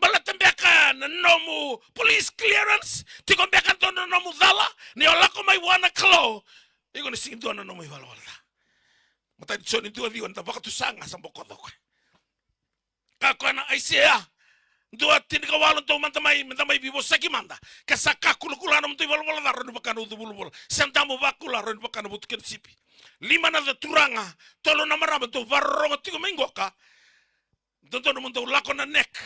Baleta beka na nomu police clearance, tiko beka dua na nomu cala, ni o lako mai vua na Kalou, iko na sega ni dua na nomu ivalavala ca. Matai ni Joni dua ciwa, ni da vakatusa ga sa bokoca o koya. Kaya o koya na Aisea dua tinikawalu, dou mada mai, meda mai veivosaki mada. Ke sa ka kulakula na nomudou ivalavala ca, rawa ni vaka na uca vulavula. Se damu vakula, rawa ni vaka na vutu kei na sipi. Lima na turaga, tolu na marama, dou vakarorogo tiko mai qoka. Dodonu mo dou lako na neck.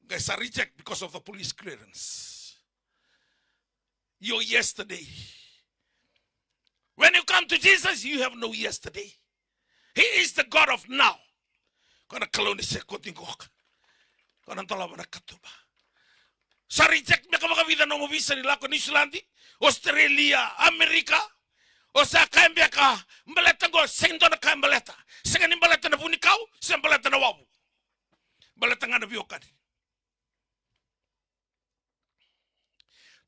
Qai sa reject because of the police clearance. Your yesterday. When you come to Jesus, you have no yesterday. He is the God of now. Ko na Kalou ni sekodi qoka. Ko na dolava na katuba. Sa reject beka vakavica nomu visa ni lako Niusiladi, Australia, Amerika. O sa kaya beka, baleta qo, sega ni dua na ka e baleta. Sega ni baleta na vunikau, sega ni baleta na wavu. Baleta ga na veiwekani.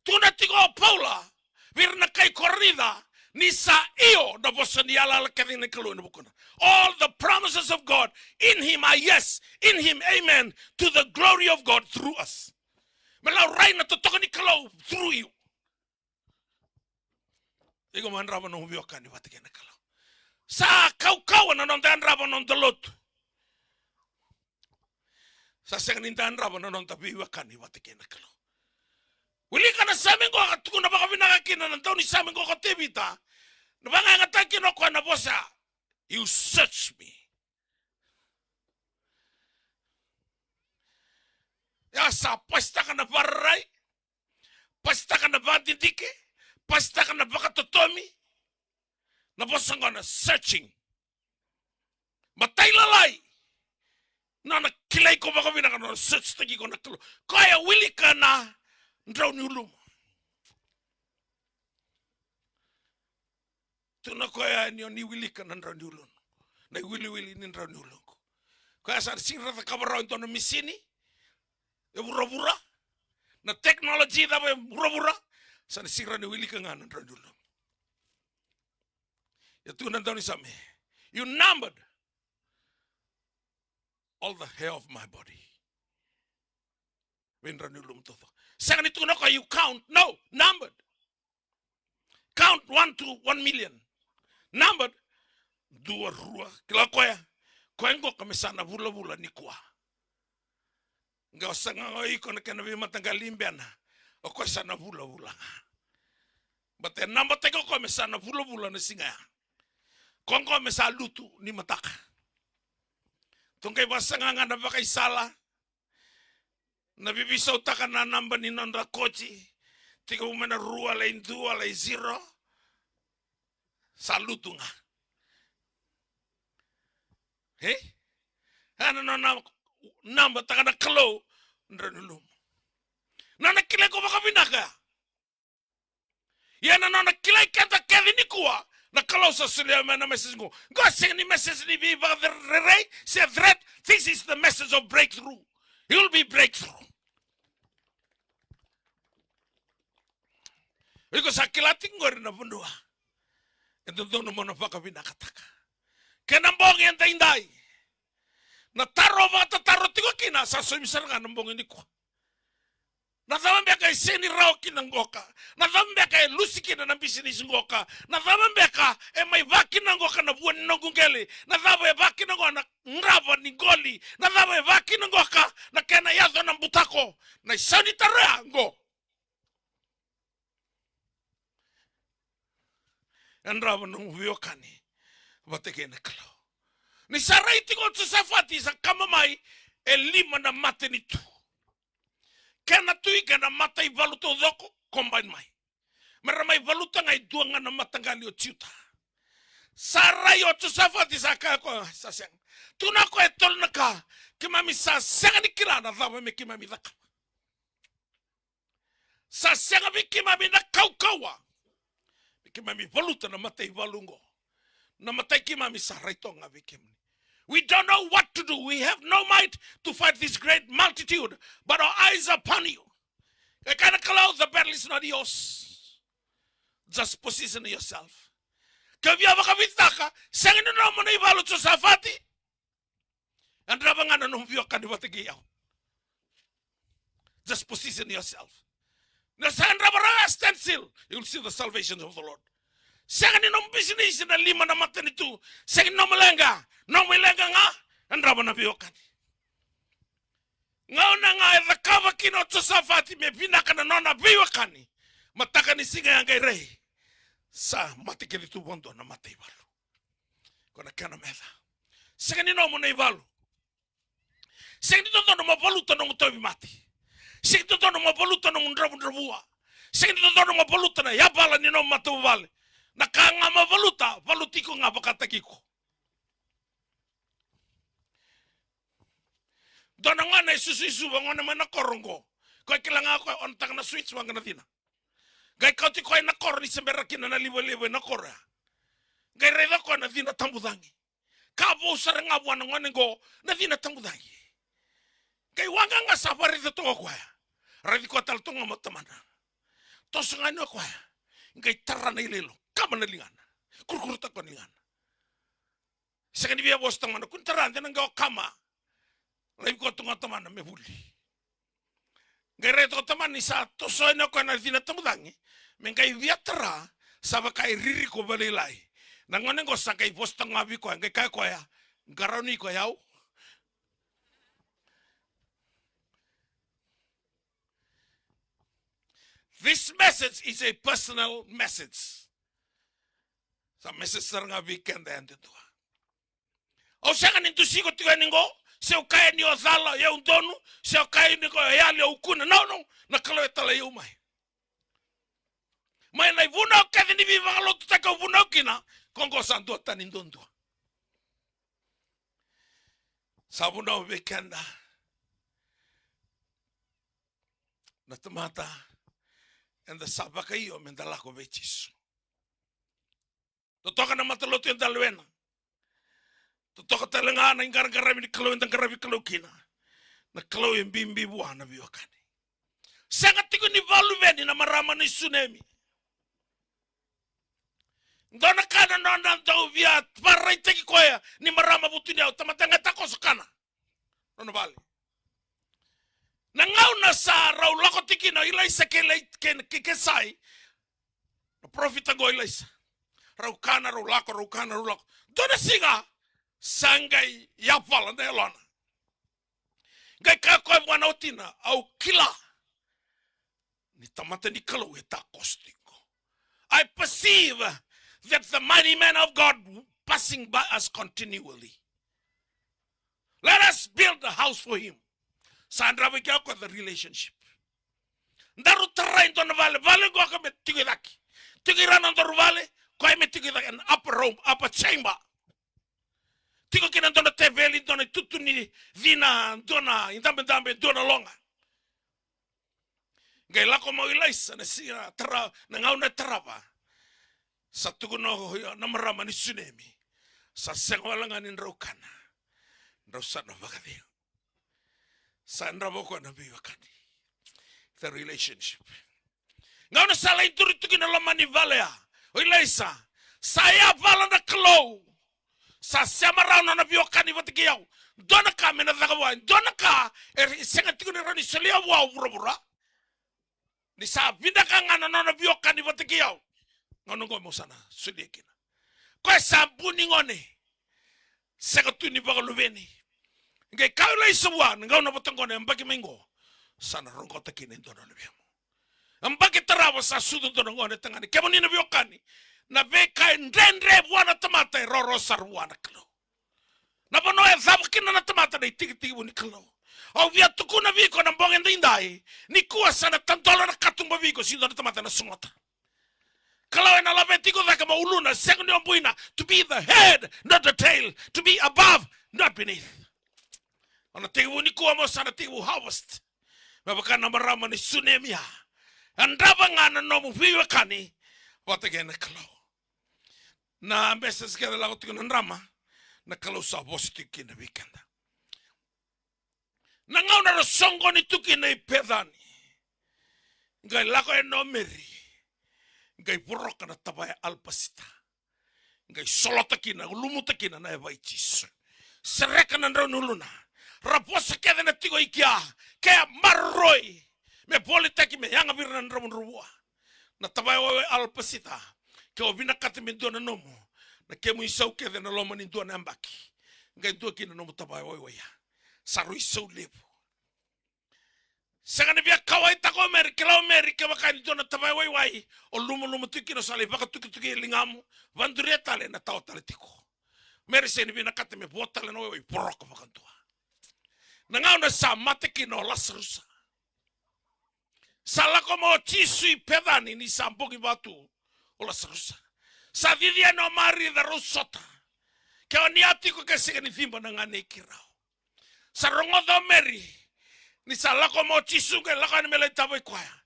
Tukuna tiko o Paula vei ira na kai Korinica, ni sa io na vosa ni yalayala kece ni Kalou ena vukuna. All the promises of God in him are yes, in him amen, to the glory of God through us. Me laurai na totoka ni Kalou through you. Iko mo yadrava nomu veiwekani vata kei na Kalou. Sa kaukauwa na noda yadrava noda lotu. Sa sega ni da yadrava na noda veiwekani vata kei na Kalou. Wilika na Same qo ka tukuna vakavinaka kina na daunisame qo ko Tevita. Na vakayagataki kina o koya na vosa, you search me. Ia sa pasitaka na vararai, pasitaka na vakadidike, pasitaka na vakatotomi. Na vosa qo na searching. Matailalai. Na, na kilai iko vakavinaka, na search taki iko na Kalou. Koya wilika na drau ni ulumu. Tukuna o koya ni o ni wilika na drau ni ulunu. Na iwiliwili ni drau ni ulumu. Koya sa na sega ni cakava rawa e dua na misini e vuravura. Na technology cava e vuravura. Sa na sega ni wilika ga na drau ni ulumu. Ia tukuna na daunisame, you numbered all the hair of my body. Vei drau ni ulumu taucoko. Sega ni tukuna o koya you count. No, numbered. Count one to one million. Numbered. Dua, rua. Kila o koya. Koya qo ka me sa na vulavula nikua. Qai o saga o iko na kena veimataqali bena. O koya sa na vulavula ga. But e nabataki o koya me sa na vulavula na siga ya. Ko qo me sa lutu ni mataka. Tou qai vasaga ga na vakaisala. Na vivisautaka na naba ni nodra koti. Tiko mai na rua lai dua lai zero. Sa lutu ga. E? Ena nona nabataka na Kalou, drau ni lumu. Nona kilai ko vakavinaka. Ia na nona kilai keda kece nikua, na Kalou sa solia mai na message qo. Qo sega ni message ni veivakacererei, se threat, this is the message of breakthrough. It will be breakthrough. Iko sa kila tiko qori na vanua e dodonu mo na vakavinakataka. Kena bogi edaidai. Na taro vakatataro tiko kina sa somi sara ga na bogi nikua. Na cava beka e sega ni rawa kina qoka? Na cava beka e lusi kina na bisinisi qoka? Na cava beka e mai vakina qoka na vua ni noqu qele? Na cava e vakina qoka na drava ni qoli? Na cava e vakina qoka na kena yaco na butako? Na isau ni taro ya qo. E drava nomu veiwekani vata kei na Kalou. Ni sa rai tiko o Josafati sa kama mai e lima na matanitu. Kena tui kei na mataivalu taucoko combine mai. Me ra mai valuta ga e dua ga na mataqali o Juta. Sa rai o Josafati sa kaya ko sa sega. Tukuna ko e tolu na ka keimami sa sega ni kila na cava me keimami cakava. Sa sega vei keimami na kaukauwa me keimami valuta na mataivalu oqo. Na matai keimami sa rai toka ga vei kemuni. We don't know what to do. We have no might to fight this great multitude, but our eyes are upon you. Qai kaya na Kalou, the battle is not yours. Just position yourself. Ke via vakavititaka, sega ni nomu na ivalu Josafati. Yadrava ga na nomu veiwekani vata kei au. Just position yourself. Ni sa yadrava rawa, stand still. You will see the salvation of the Lord. Sega ni nomu bisinisi na lima na matanitu. Sega ni nomu leqa. Nomu leqa ga, yadrava na veiwekani. Gauna ga e cakava kina o Josafati me vinaka na nona veiwekani. Mataka ni siga ya qai rai. Sa mate kece tu vakadua na mataivalu. Ko na kena meca. Sega ni nomu na ivalu. Sega ni dodonu mo valuta nomu tauvimate. Sega ni dodonu mo valuta nomu dravudravua. Sega ni dodonu mo valuta na yavala ni nomu matavuvale. Na ka ga mo valuta, valuti iko ga vakataki iko. Dua na gone e susu i Suva, gone mai na koro oqo. Koya kila ga koya o na taka na switch vaqo na cina. Qai kauti koya i na koro ni se bera kina na livaliva i na koro ya. Qai raica koya na cina tabucagi. Ka vou sara ga vua na gone qo na cina tabucagi. Qai waqa ga sa vakaraica toka koya. Raici koya tale toka ga mai tamana. Toso ga yani o koya. Qai tara na iloilo. Kama na ligana. Kurukurutaka koya na ligana. Sega ni via vosa tamana, kua ni tara, de na qai o kama. Laivi koya tu ga o tamana me vuli. Qai rai toka o tamana ni sa toso yani o koya na cina tabucagi. Me qai via tara, sa vaka e ririko vakalailai. Na gone qo sa qai vosa toka ga vei koya, qai kaya koya, qarauni iko o yau. This message is a personal message. Sa message sara ga vei keda yadudua. Au sega ni dusi iko tiko yani qo, se au kaya ni o cala, o yau donu, se au kaya ni o yali, au kuna. No, no, na Kalou e talai au mai. Mai na ivunau kece ni veivakalotutaki au vunau kina, ko qo sa duatani duadua. Sa vunau vei keda na tamata eda sa vakaio meda lako vei Jisu. Totoka na matalotu eda lewena. Totoka tale ga na iqaraqaravi ni Kalou eda qaravi Kalou kina. Na Kalou e bibi vua na veiwekani. Sega tiko ni vakaluveni na marama ni Sunemi. Dua na ka na nona dau via vakaraitaki koya ni marama vutuniyau, tamata qai takoso kana nona vale. Na gauna sa rau lako tiko kina o Ilaisa kei Ilai-, kei, kei, kei Sai, na parofita qo o Ilaisa. Rau kana, rau lako, rau kana, rau lako. Dua na siga sa qai yavala na yalona. Qai kaya koya vua na watina, au kila ni tamata ni Kalou e takoso tiko. I perceive that the mighty man of God passing by us continually. Let us build a house for him. Sa drava i kea o koya the relationship. Daru tarai dua na vale, vale qoka me tiko i cake. Tiko i ra na daru vale, koya me tiko i cake, an upper room, upper chamber. Tiko kina dua na teveli, dua na itutu ni cina, dua na idabedabe, dua na loga. Qai lako mai o Ilaisa na siga tara, na gauna e tarava. Sa tukuna o, na marama ni Sunemi. Sa sega wale ga ni drau kana. Drau sa na vakacegu. Sa drava o koya na veiwekani. The relationship. Gauna sa lai duri tu kina loma ni vale ya o Ilaisa, sa yavala na Kalou. Sa sema rawa na nona veiwekani vata kei au. Dua na ka me na caka vua, dua na ka e sega tiko ni rawa ni solia vua o vuravura. Ni sa vinaka ga na nona veiwekani vata kei au. Gauna oqo meu sa na solia kina. Koya sa bu ni gone. Sega tu ni vakaluveni. Qai kaya o Ilaisa vua, na gauna vata oqo na yabaki mai qo, sa na roqota kina e dua na luvemu. Yabaki tarava sa sucu dua na gone tagane. Kemuni na veiwekani, na veika e dredre vua na tamata e rawarawa sara vua na Kalou. Na vanua e cava kina na tamata na itekitekivu ni Kalou. Au via tukuna vei iko na bogi edaidai, nikua sa na tadola na katuba vei iko, sega ni dua na tamata na sogota. Kalou ena laveti iko cake mai uluna, sega ni o buina, to be the head, not the tail, to be above, not beneath. O na tekivu nikua mo sa na tekivu harvest. Me vaka na marama ni Sunemi ya. Yadrava ga na nomu veiwekani vata kei na Kalou. Na message kece lako tiko na drama, na Kalou sa vosa tiko kina vei keda. Na gauna ra soqoni tu kina i Pecani, qai lako yani o Meri, qai voroka na tavaya alapasita, qai solota kina, lumuta kina na yava i Jisu. Sereka na drau ni uluna. Ra vosa kece na tiko i kea, ke a maroroi, me volitaki, me yaga vei ira na dravudravua. Na tavaya waiwai alapasita, ke o vinakata me dua na nomu, na kemu isau kece na loma ni dua na yabaki, qai dua kina na nomu tavaya waiwai ya. Sa rui sau levu. Sega ni via kauwaitaka o Meri, kila o Meri, kevaka ni dua na tavaya waiwai o lumaluma tu kina, o sa lai vakatukituki e ligamu, vaduria tale, na tawa tale tiko. Meri sega ni vinakata me vo tale na waiwai, voroka vakadua. Na gauna sa mate kina o Lasarusa. Sa lako mai o Jisu i Pecani ni sa bogi va tu o Lasarusa. Sa cici yani o Marica, rau sota. Ke o ni a tiko ke sega ni ciba na ganei keirau. Sa rogoca o Meri ni sa lako mai o Jisu, qai lako yani me lai tavai koya.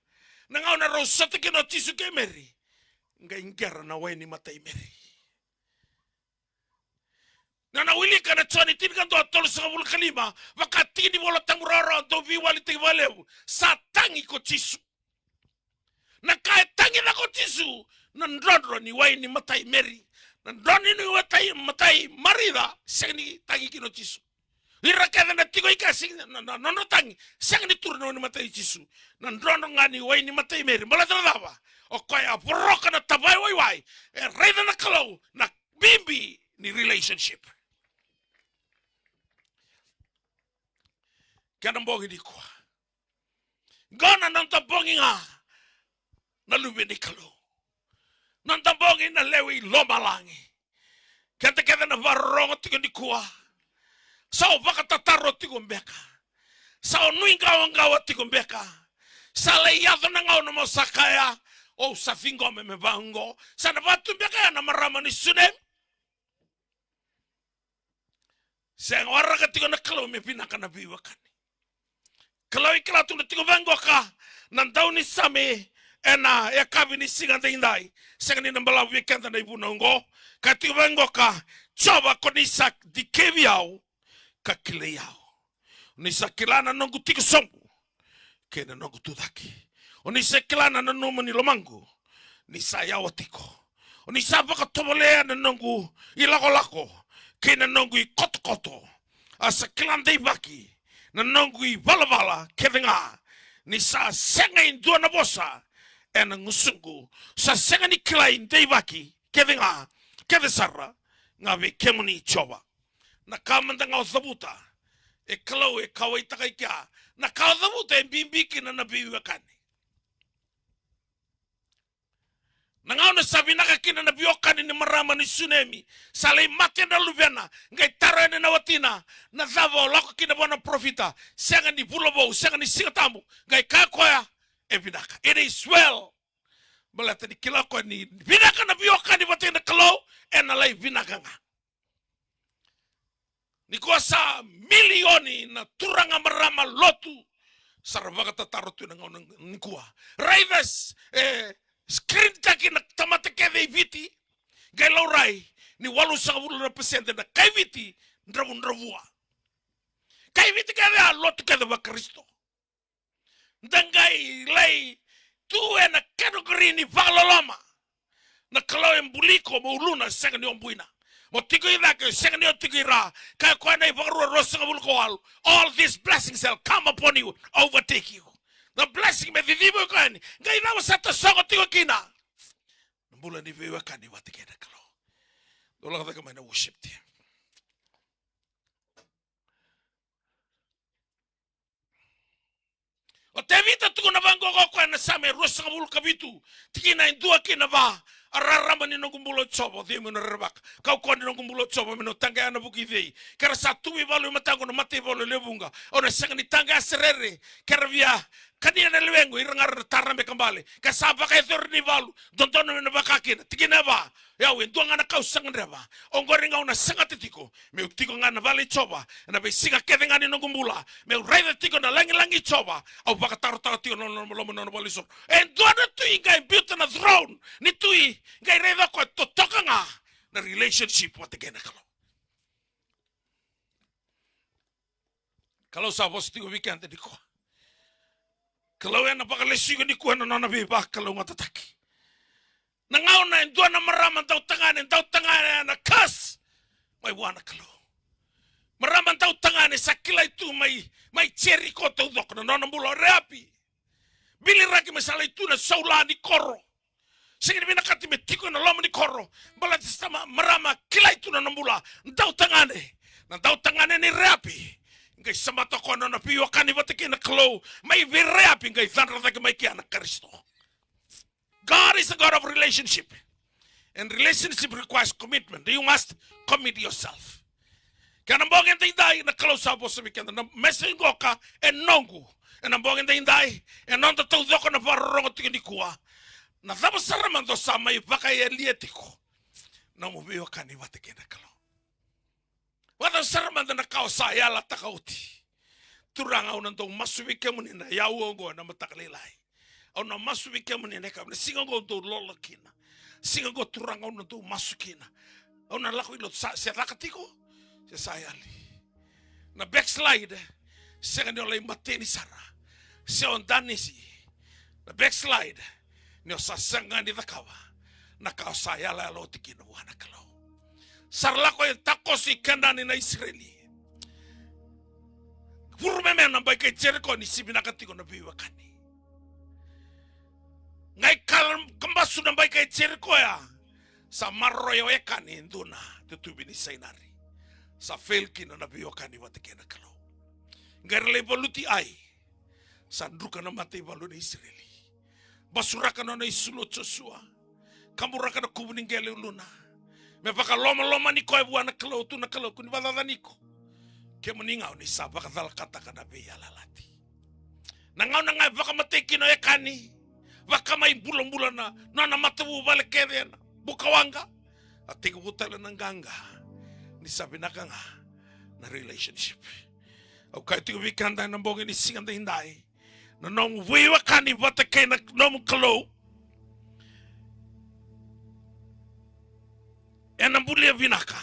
Na gauna rau sota kina o Jisu kei Meri, qai qera na wai ni mata i Meri. Na, na wilika na Joni tinikadua, tolusagavulu ka lima, vaka tiki ni Vola Tabu rawarawa, dau veiwalitaki vakalevu. Sa tagi ko Jisu. Na ka e tagicaka o Jisu, na drodro ni wai ni mata i Meri. Na drodro ni wai ni mata i Marica, sega ni tagi kina o Jisu. Ira kece na tiko i ke, sega na, na, na nodra tagi, sega ni tura na wai ni mata i Jisu. Na drodro ga ni wai ni mata i Meri. Baleta na cava? O koya a voroka na tavaya waiwai, e raica na Kalou, na bibi ni relationship. Kena bogi nikua. Qo na noda bogi ga na luve ni Kalou. Noda bogi na lewe i lomalagi. Keda kece na vakarorogo tiko nikua. Sa o vakatataro tiko beka. Sa o nuiqawaqawa tiko beka. Sa lai yaco na gauna mo sa kaya, au sa ciqoma me vaqo. Sa na vaka tu beka ya na marama ni Sunemi. Sega, waraka tiko na Kalou me vinaka na veiwekani. Kalou e kila tu na tiko vaqoka na daunisame ena yakavi ni siga daidai. Sega ni na balavu vei keda na ivunau oqo. Ka tiko vaqoka, Jiova, ko ni sa dikevi au ka kilai au. O ni sa kila na noqu tiko sobu kei na noqu tucake. O ni sa kila na nanuma ni lomaqu ni sa yawa tiko. O ni sa vakatovolea na noqu ilakolako kei na noqu ikotokoto. A sa kila deivaki na noqu ivalavala kece ga. Ni sa sega e dua na vosa ena gusuqu. Sa sega ni kilai deivaki kece ga, kece sara ga vei kemuni Jiova. Na ka mada ga o cavuta, e Kalou e kauwaitaka i kea. Na ka o cavuta e bibi kina na veiwekani. Na gauna sa vinaka kina na veiwekani ni marama ni Sunemi, sa lai mate na luvena, qai taro yani na watina, na cava o lako kina vua na parofita? Sega ni vula vou, sega ni Siga Tabu. Qai kaya o koya, e vinaka. It is well. Baleta ni kila o koya ni vinaka na veiwekani vata kei na Kalou, ena lai vinaka ga. Nikua sa milioni na turaga, marama, lotu sa ra vakatataro tu ena gauna nikua. Raica, e, screen taki na tamata kece i Viti, qai laurai ni walusagavulu na pasede na kai Viti dravudravua. Kai Viti kece, a lotu kece vaKarisito. Da qai lai tu ena category ni vakaloloma. Na Kalou e buli iko mo uluna, sega ni o buina. Mo tiko i cake, sega ni o tiko i ra. Kaya o koya na iVakarua ruasagavulu ka walu, all these blessings shall come upon you, overtake you. Na blessing me ciciva iko yani. Qai cava sa tasogo tiko kina? Na bula ni veiwekani vata kei na Kalou. Dou lako cake mai na worship team. O Tevita tukuna vaqo o koya na Same ruasagavulu ka vitu, tikina e dua ki na va: A rarama ni noqu bula o Jiova, o cei meu na rerevaka? Kaukauwa ni noqu bula o Jiova, meu na taqeya na vuku i cei? Ke ra sa tuva i valu e mataqu na mataivalu e lewe vuqa, au na sega ni taqeya se rere. Ke ra via kania na lewequ, ira ga era na tarabe ka bale. Ke sa vakayacori na ivalu, dodonu me na vaka kina. Tikina e va: Ia au e dua ga na ka au sa gadreva, oqori ga au na sagata tiko, meu tiko ga na vale i Jiova ena veisiga kece ga ni noqu bula, meu raica tiko na lagilagi i Jiova. Au vakatarotaro tiko na nona lomaloma, na nona valenisoro. E dua na tui qai biuta na throne ni tui, qai raica o koya totoka ga na relationship vata kei na Kalou. Kalou sa vosa tiko vei keda nikua. Kalou ena vakalesui iko nikua ena nona veivakalougatataki. Na gauna e dua na marama dautagane, dautagane ena curse mai vua na Kalou. Marama dautagane sa kilai tu mai, mai Jeriko taucoko na nona bula, o Reapi. Biliraki me sa lai tu na saula ni koro. Sega ni vinakati me tiko ena loma ni koro. Baleta sa ma-, marama kilai tu na nona bula. Dautagane. Na dautagane ni Reapi. Qai sabata o koya na nona veiwekani vata kei na Kalou. Mai vei Reapi qai cadra cake mai kea na Karisito. God is a God of relationship. And relationship requires commitment. You must commit yourself. Kena bogi edaidai na Kalou sa vosa vei keda. Na message qoka e noqu. Ena bogi edaidai, e noda taucoko na vakarorogo tiko nikua. Na cava sara mada o sa mai vakayalia tiko na nomu veiwekani vata kei na Kalou? Vakacava sara mada na ka o sa yalataka oti? Turaga, au na dau masu vei kemuni na yakavi oqo ena mataka lailai. Au na masu vei kemuni na yakavi, na siga oqo au dau lolo kina. Siga oqo Turaga au na dau masu kina. Au na lako i lotu, sa, se caka tiko, se sa yali. Na backslide, sega ni o lai mateni sara, se o danisi. Na backslide, ni o sa sega ni cakava na ka o sa yalayala oti kina vua na Kalou. Sa ra lako e takoso i Kenani na Isireli. Vuru me me na bai kai Jeriko ni sa vinaka tiko na veiwekani. Qai ka-, kabasu na bai kai Jeriko ya. Sa maroroi o Ekani e dua na tutuvi ni sainari. Sa fail kina na veiwekani vata kei na Kalou. Qai ra lai valuti Ai. Sa druka na mataivalu ni Isireli. Basuraka na nona isulu o Josua. Kaburaka na kuvu ni qele e uluna. Me vakalomalomani koya vua na Kalou, tu na Kalou, kua ni vakacacani iko. Kemuni ga o ni sa vakacalakataka na veiyalayalati. Na gauna ga e vakamatei kina o Ekani, vakamai bulabula na nona matavuvale kece ena buka waqa. A tekivu tale na qaqa ni sa vinaka ga na relationship. Au kaya tiko vei keda ena bogi ni siga daidai, na nomu veiwekani vata kei na nomu Kalou ena bulia vinaka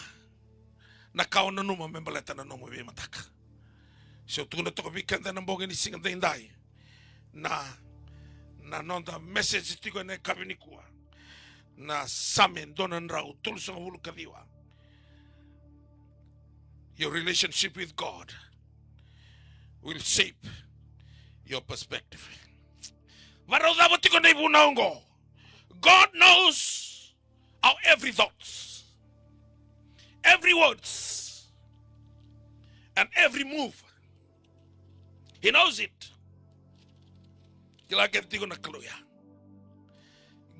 na ka o nanuma me baleta na nomu veimataka. Se au tukuna toka vei keda ena bogi ni siga daidai, na, na noda message tiko ena yakavi nikua, na Same dua na drau tolusagavulu ka ciwa. Your relationship with God will shape your perspective. Varau cava tiko na ivunau oqo. God knows our every thoughts, every words, and every move. He knows it. Kila kece tiko na Kalou ya.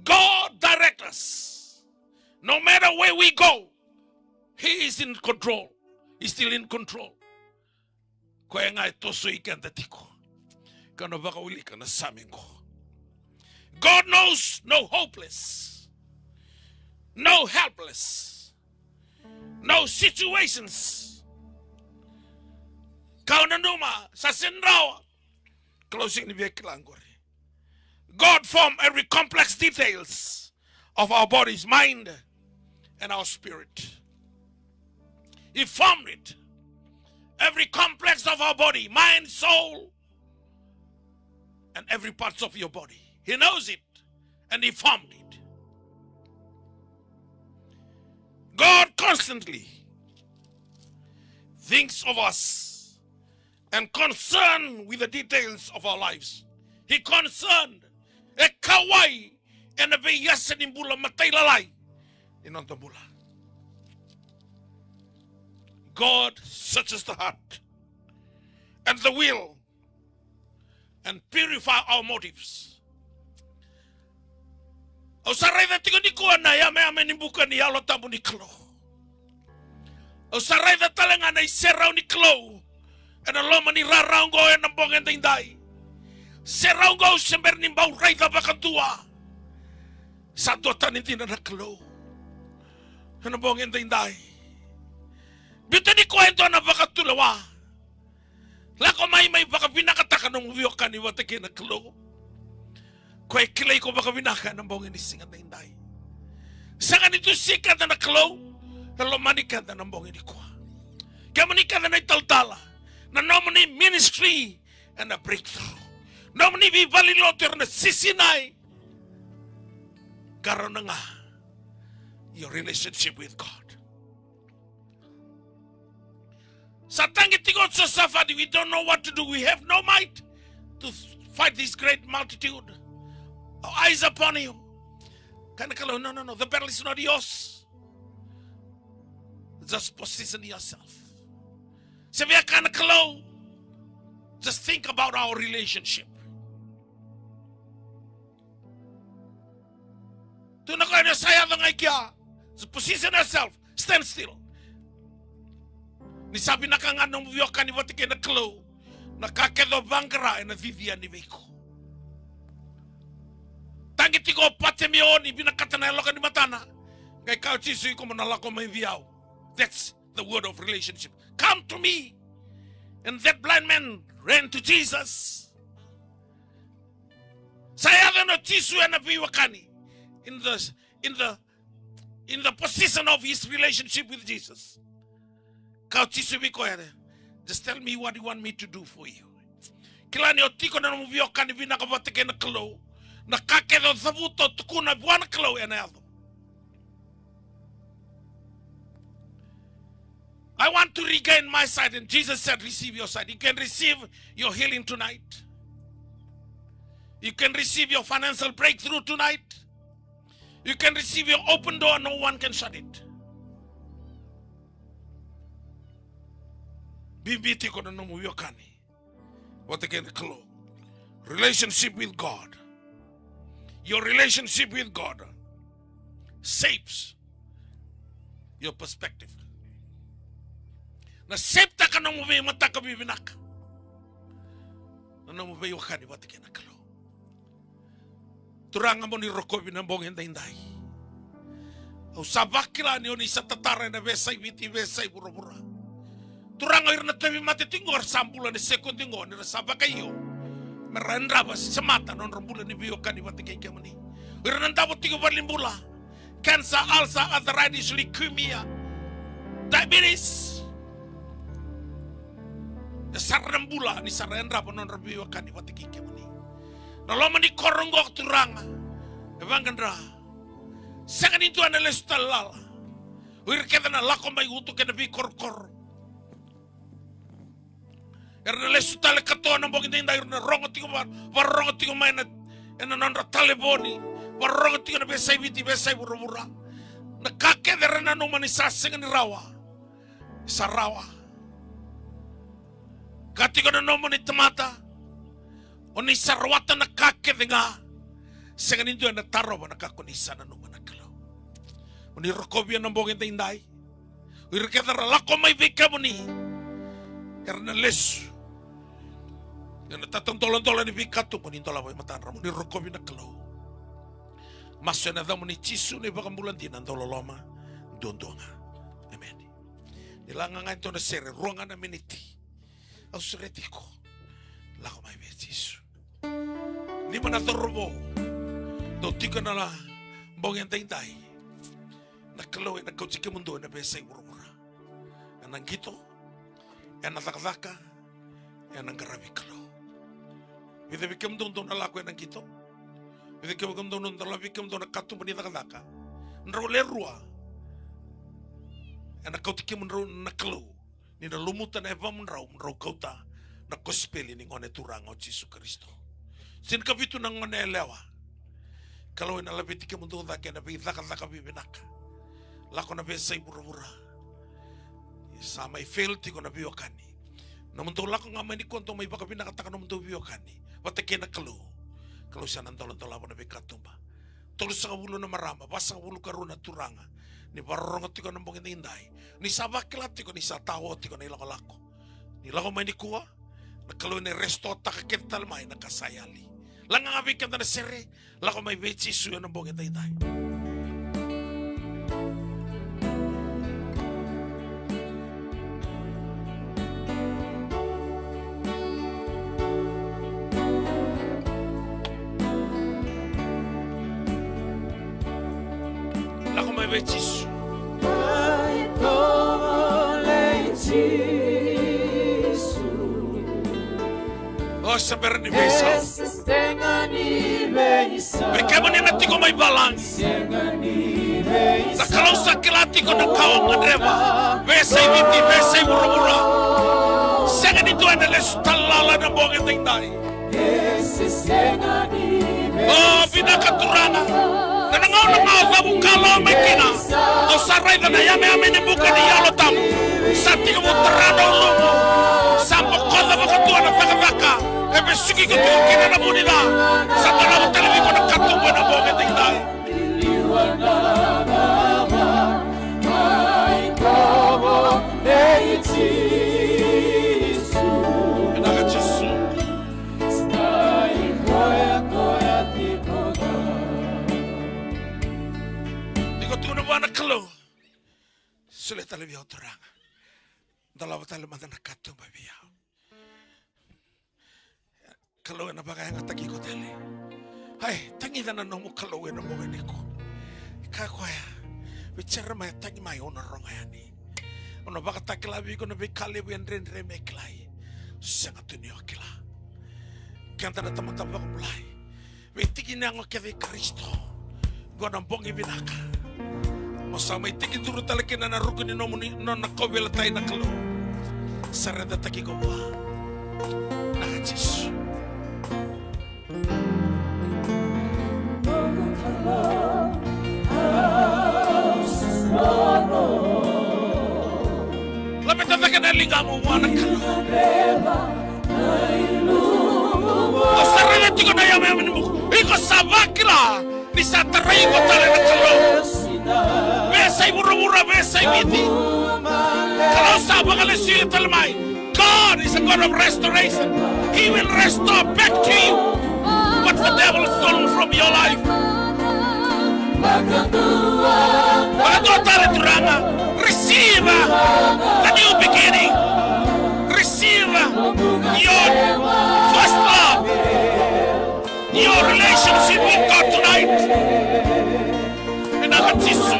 God direct us. No matter where we go, He is in control. He's still in control. Koya ga e tosoi keda tiko. Ka na vakaulika na same qo. God knows no hopeless, no helpless, no situations. Kau nanuma sa sega ni rawa. Closing ni via kila qori. God form every complex details of our bodies, mind, and our spirit. He formed it. Every complex of our body, mind, soul, and every parts of your body. He knows it and He formed it. God constantly thinks of us and concerned with the details of our lives. He concerned. E kauwai ena veiyasa ni bula matailalai ni noda bula. God searches the heart and the will and purify our motives. Au sa raica tiko nikua na yameyame ni buka ni Yalo Tabu ni Kalou. Au sa raica tale ga na iserau ni Kalou ena loma ni rara oqo ena bogi edaidai. Serau oqo au se bera ni bau raica vakadua. Sa duatani dina na Kalou ena bogi edaidai. Biuta nikua e dua na vakatulewa. Lako mai, mai vakavinakataka nomu veiwekani vata kei na Kalou. Koya e kilai iko vakavinaka ena bogi ni siga daidai. Sega ni dusi keda na Kalou, e lomani keda na bogi nikua. Kemuni keda na italatala, na nomuni ministry ena breakthrough. Nomuni veivale ni lotu era na sisinai. Qarauna ga your relationship with God. Sa tagi tiko o Josafati, we don't know what to do. We have no might to fight this great multitude. Our eyes upon you. Kaya na Kalou, no, no, no, the battle is not yours. Just position yourself. Se via kaya na Kalou, just think about our relationship. Tukuna o koya ni sa yaco ga i kea. Just position yourself. Stand still. Ni sa vinaka ga na nomu veiwekani vata kei na Kalou, na ka kece o vaqara ena cici yani vei iko. Tagi tiko o Patimeo ni vinakata na yaloka ni matana. Qai kaya o Jisu, iko mo na lako mai vei au. That's the word of relationship. Come to me. And that blind man ran to Jesus. Sa yaco na Jisu ena veiwekani. In the, in the, in the position of his relationship with Jesus. Kaya o Jisu vei koya, just tell me what you want me to do for you. Kila ni o tiko na nomu veiwekani vinaka vata kei na Kalou, na ka kece o cavuta, o tukuna vua na Kalou ena yaco. I want to regain my sight. And Jesus said, receive your sight. You can receive your healing tonight. You can receive your financial breakthrough tonight. You can receive your open door, no one can shut it. Bibi tiko na nomu veiwekani vata kei na Kalou. Relationship with God. Your relationship with God shapes your perspective. Na shape-taka nomu veimataka vivinaka na nomu veiwekani vata kei na Kalou. Turaga, mo ni rokovi na bogi edaidai. Au sa vakila ni o ni sa tatara ena veiyasai Viti, veiyasai vuravura. Turaga, o ira na tauvimate tiko qo era sa bula ena sekodi qo, ni ra sa vakaio me ra yadrava, semata na nodra bula ni veiwekani vata kei kemuni. O ira na davo tiko valenibula, cancer, ulcer, arthritis, leukemia, diabetes. E sara na bula ni sa ra yadrava na nodra veiwekani vata kei kemuni. Na loma ni koro qo, Turaga, e vaqadra. Sega ni dua ena lesu tale lala. O ira kece na lako mai uto kei na veikorokoro. Era na lesu tale katoa na bogi daidai, era na rogo tiko va-, varorogo tiko mai na, ena nodra talevoni, varorogo tiko na veiyasai Viti, veiyasai vuravura. Na ka kece era nanuma ni sa sega ni rawa, sa rawa. Ka tiko na nomuni tamata, o ni sa rawata na ka kece ga. Sega ni dua ena tarova na ka ko ni sa nanuma na Kalou. Mo ni rokovi ena bogi edaidai. O ira kece era lako mai vei kemuni, era na lesu ena tatadoladola ni veikatuba, mo ni dolava e matadra, mo ni rokovi na Kalou. Masu ena yacamuni Jisu na iVakabula dina, dauloloma duadua ga. Emeni. Ni laga ga e dua na sere, rua ga na miniti. Au sureti iko. Lako mai vei Jisu. Lima na cauravou. Dou tiko ena bogi edaidai. Na Kalou ena kauti kemudou ena veiyasai vuravura. Ena qito, ena cakacaka, ena qaravi Kalou. Vica vei kemudou dou na lako ena qito. Vica vei kemudou dou na lako, vei kemudou na katuba ni cakacaka. Drau le rua. Ena kauti kemudrau na Kalou. Ni na lumuta na yavamudrau, mo drau kauta na kosipeli ni Gone Turaga o Jisu Karisito. Tinikavitu na gone yalewa. Kalou ena laveti kemudou cake ena veicakacaka vivinaka. Lako na veiyasai vuravura. Sa mai fail tiko na veiwekani. Nomudou lako ga mai nikua dou mai vakavinakataka nomudou veiwekani vata kei na Kalou. Kalou sa na doladolava na veikatuba. Tolusagavulu na marama, vasagavulu ka rua na turaga. Ni vakarorogo tiko ena bogi edaidai. Ni sa vakila tiko ni sa tao tiko na ilakolako. Ni lako mai nikua, na Kalou ena restore-taka kece tale mai na ka sa yali. Laga ga vei keda na sere, lako mai vei Jisu ena bogi edaidai. Lako mai vei Jisu. Ai, tovolei Jisu. O se bera ni veisau. Vei kemuni na tiko mai valagi. Na Kalou sa kila tiko na ka o gadreva. Veiyasai Viti, veiyasai vuravura. Sega ni dua ena lesu tale lala ena bogi edaidai. O vinaka Turaga. Na gauna ga o cavuka mai kina, au sa raica na yameyame ni buka ni Yalo Tabu. Sa tekivu tara na ulumu. Sa bokoca vakadua na cakacaka e vesuki iko tiko kina na vu ni ca. Sa dolava tale vei iko na katuba ena bogi edaidai. Vinaka Jisu. Iko tukuna vua na Kalou. Solia tale vei au Turaga. Dolava tale mada na katuba vei au. Kalou ena vakayagataki iko tale. Ai, tagica na nomu Kalou ena bogi nikua. Kaya o koya vei Jeremaia, tagi mai, au na rogo yani. Au na vakatakila vei iko na veika levu e dredre me kilai. Sega tu ni o kila. Keda na tamata vakabulai. Veitiki ni yago kece i Karisito. Qo na bogi vinaka. Mo sa mai tekiduru tale kina na ruku ni nomuni, nona kauveilatai na Kalou. Sa redetaki iko vua. Vinaka Jisu. Laveta cake na ligamu vua na Kalou. O sa raica tiko na yameyame ni buka. Iko sa vakila ni sa tarai iko tale na Kalou. Veiyasai vuravura, veiyasai Viti. Kalou sa vakalesui iko tale mai. God is a God of restoration. He will restore back to you what the devil has stolen from your life. Vakadua tale Turaga. Receive the new beginning. Receive your first love. Your relationship with God tonight. Vinaka Jisu.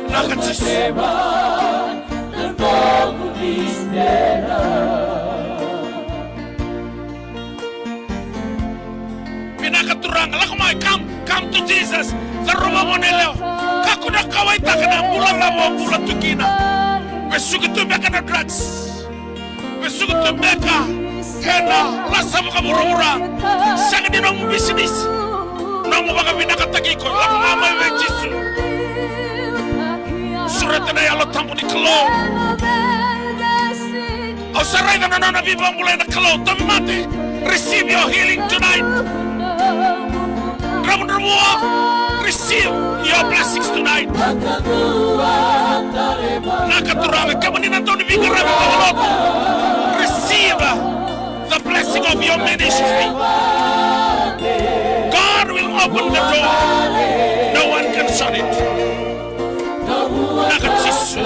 Vinaka Jisu. Vinaka Turaga, lako mai, come, come to Jesus. Curuma mo na yalewa. Kakua ni kauwaitaka na bula cava o bula tu kina. Vesuki tu beka na drugs. Vesuki tu beka ena lasa vakavuravura. Sega ni nomu bisinisi. Nomu vakavinakataki iko. Lako ga mai vei Jisu. Sureta na Yalo Tabu ni Kalou. Sa raica na nona veivakabulai na Kalou. Tauvimate, receive your healing tonight. Dravudravua, receive your blessings tonight. Vinaka Turaga, kemuni na dau ni veiqaravi vakalotu. Receive the blessing of your ministry. God will open the door. No one can shut it. Vinaka Jisu.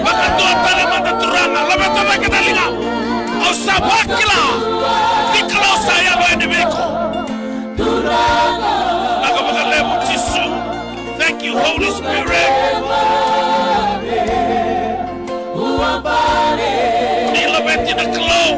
Vakadua tale mada Turaga, laveta cake na liga. Au sa vakila ni Kalou sa yaco yani vei iko. Vinaka vakalevu Jisu. Thank you, Holy Spirit. Ni laveti na Kalou.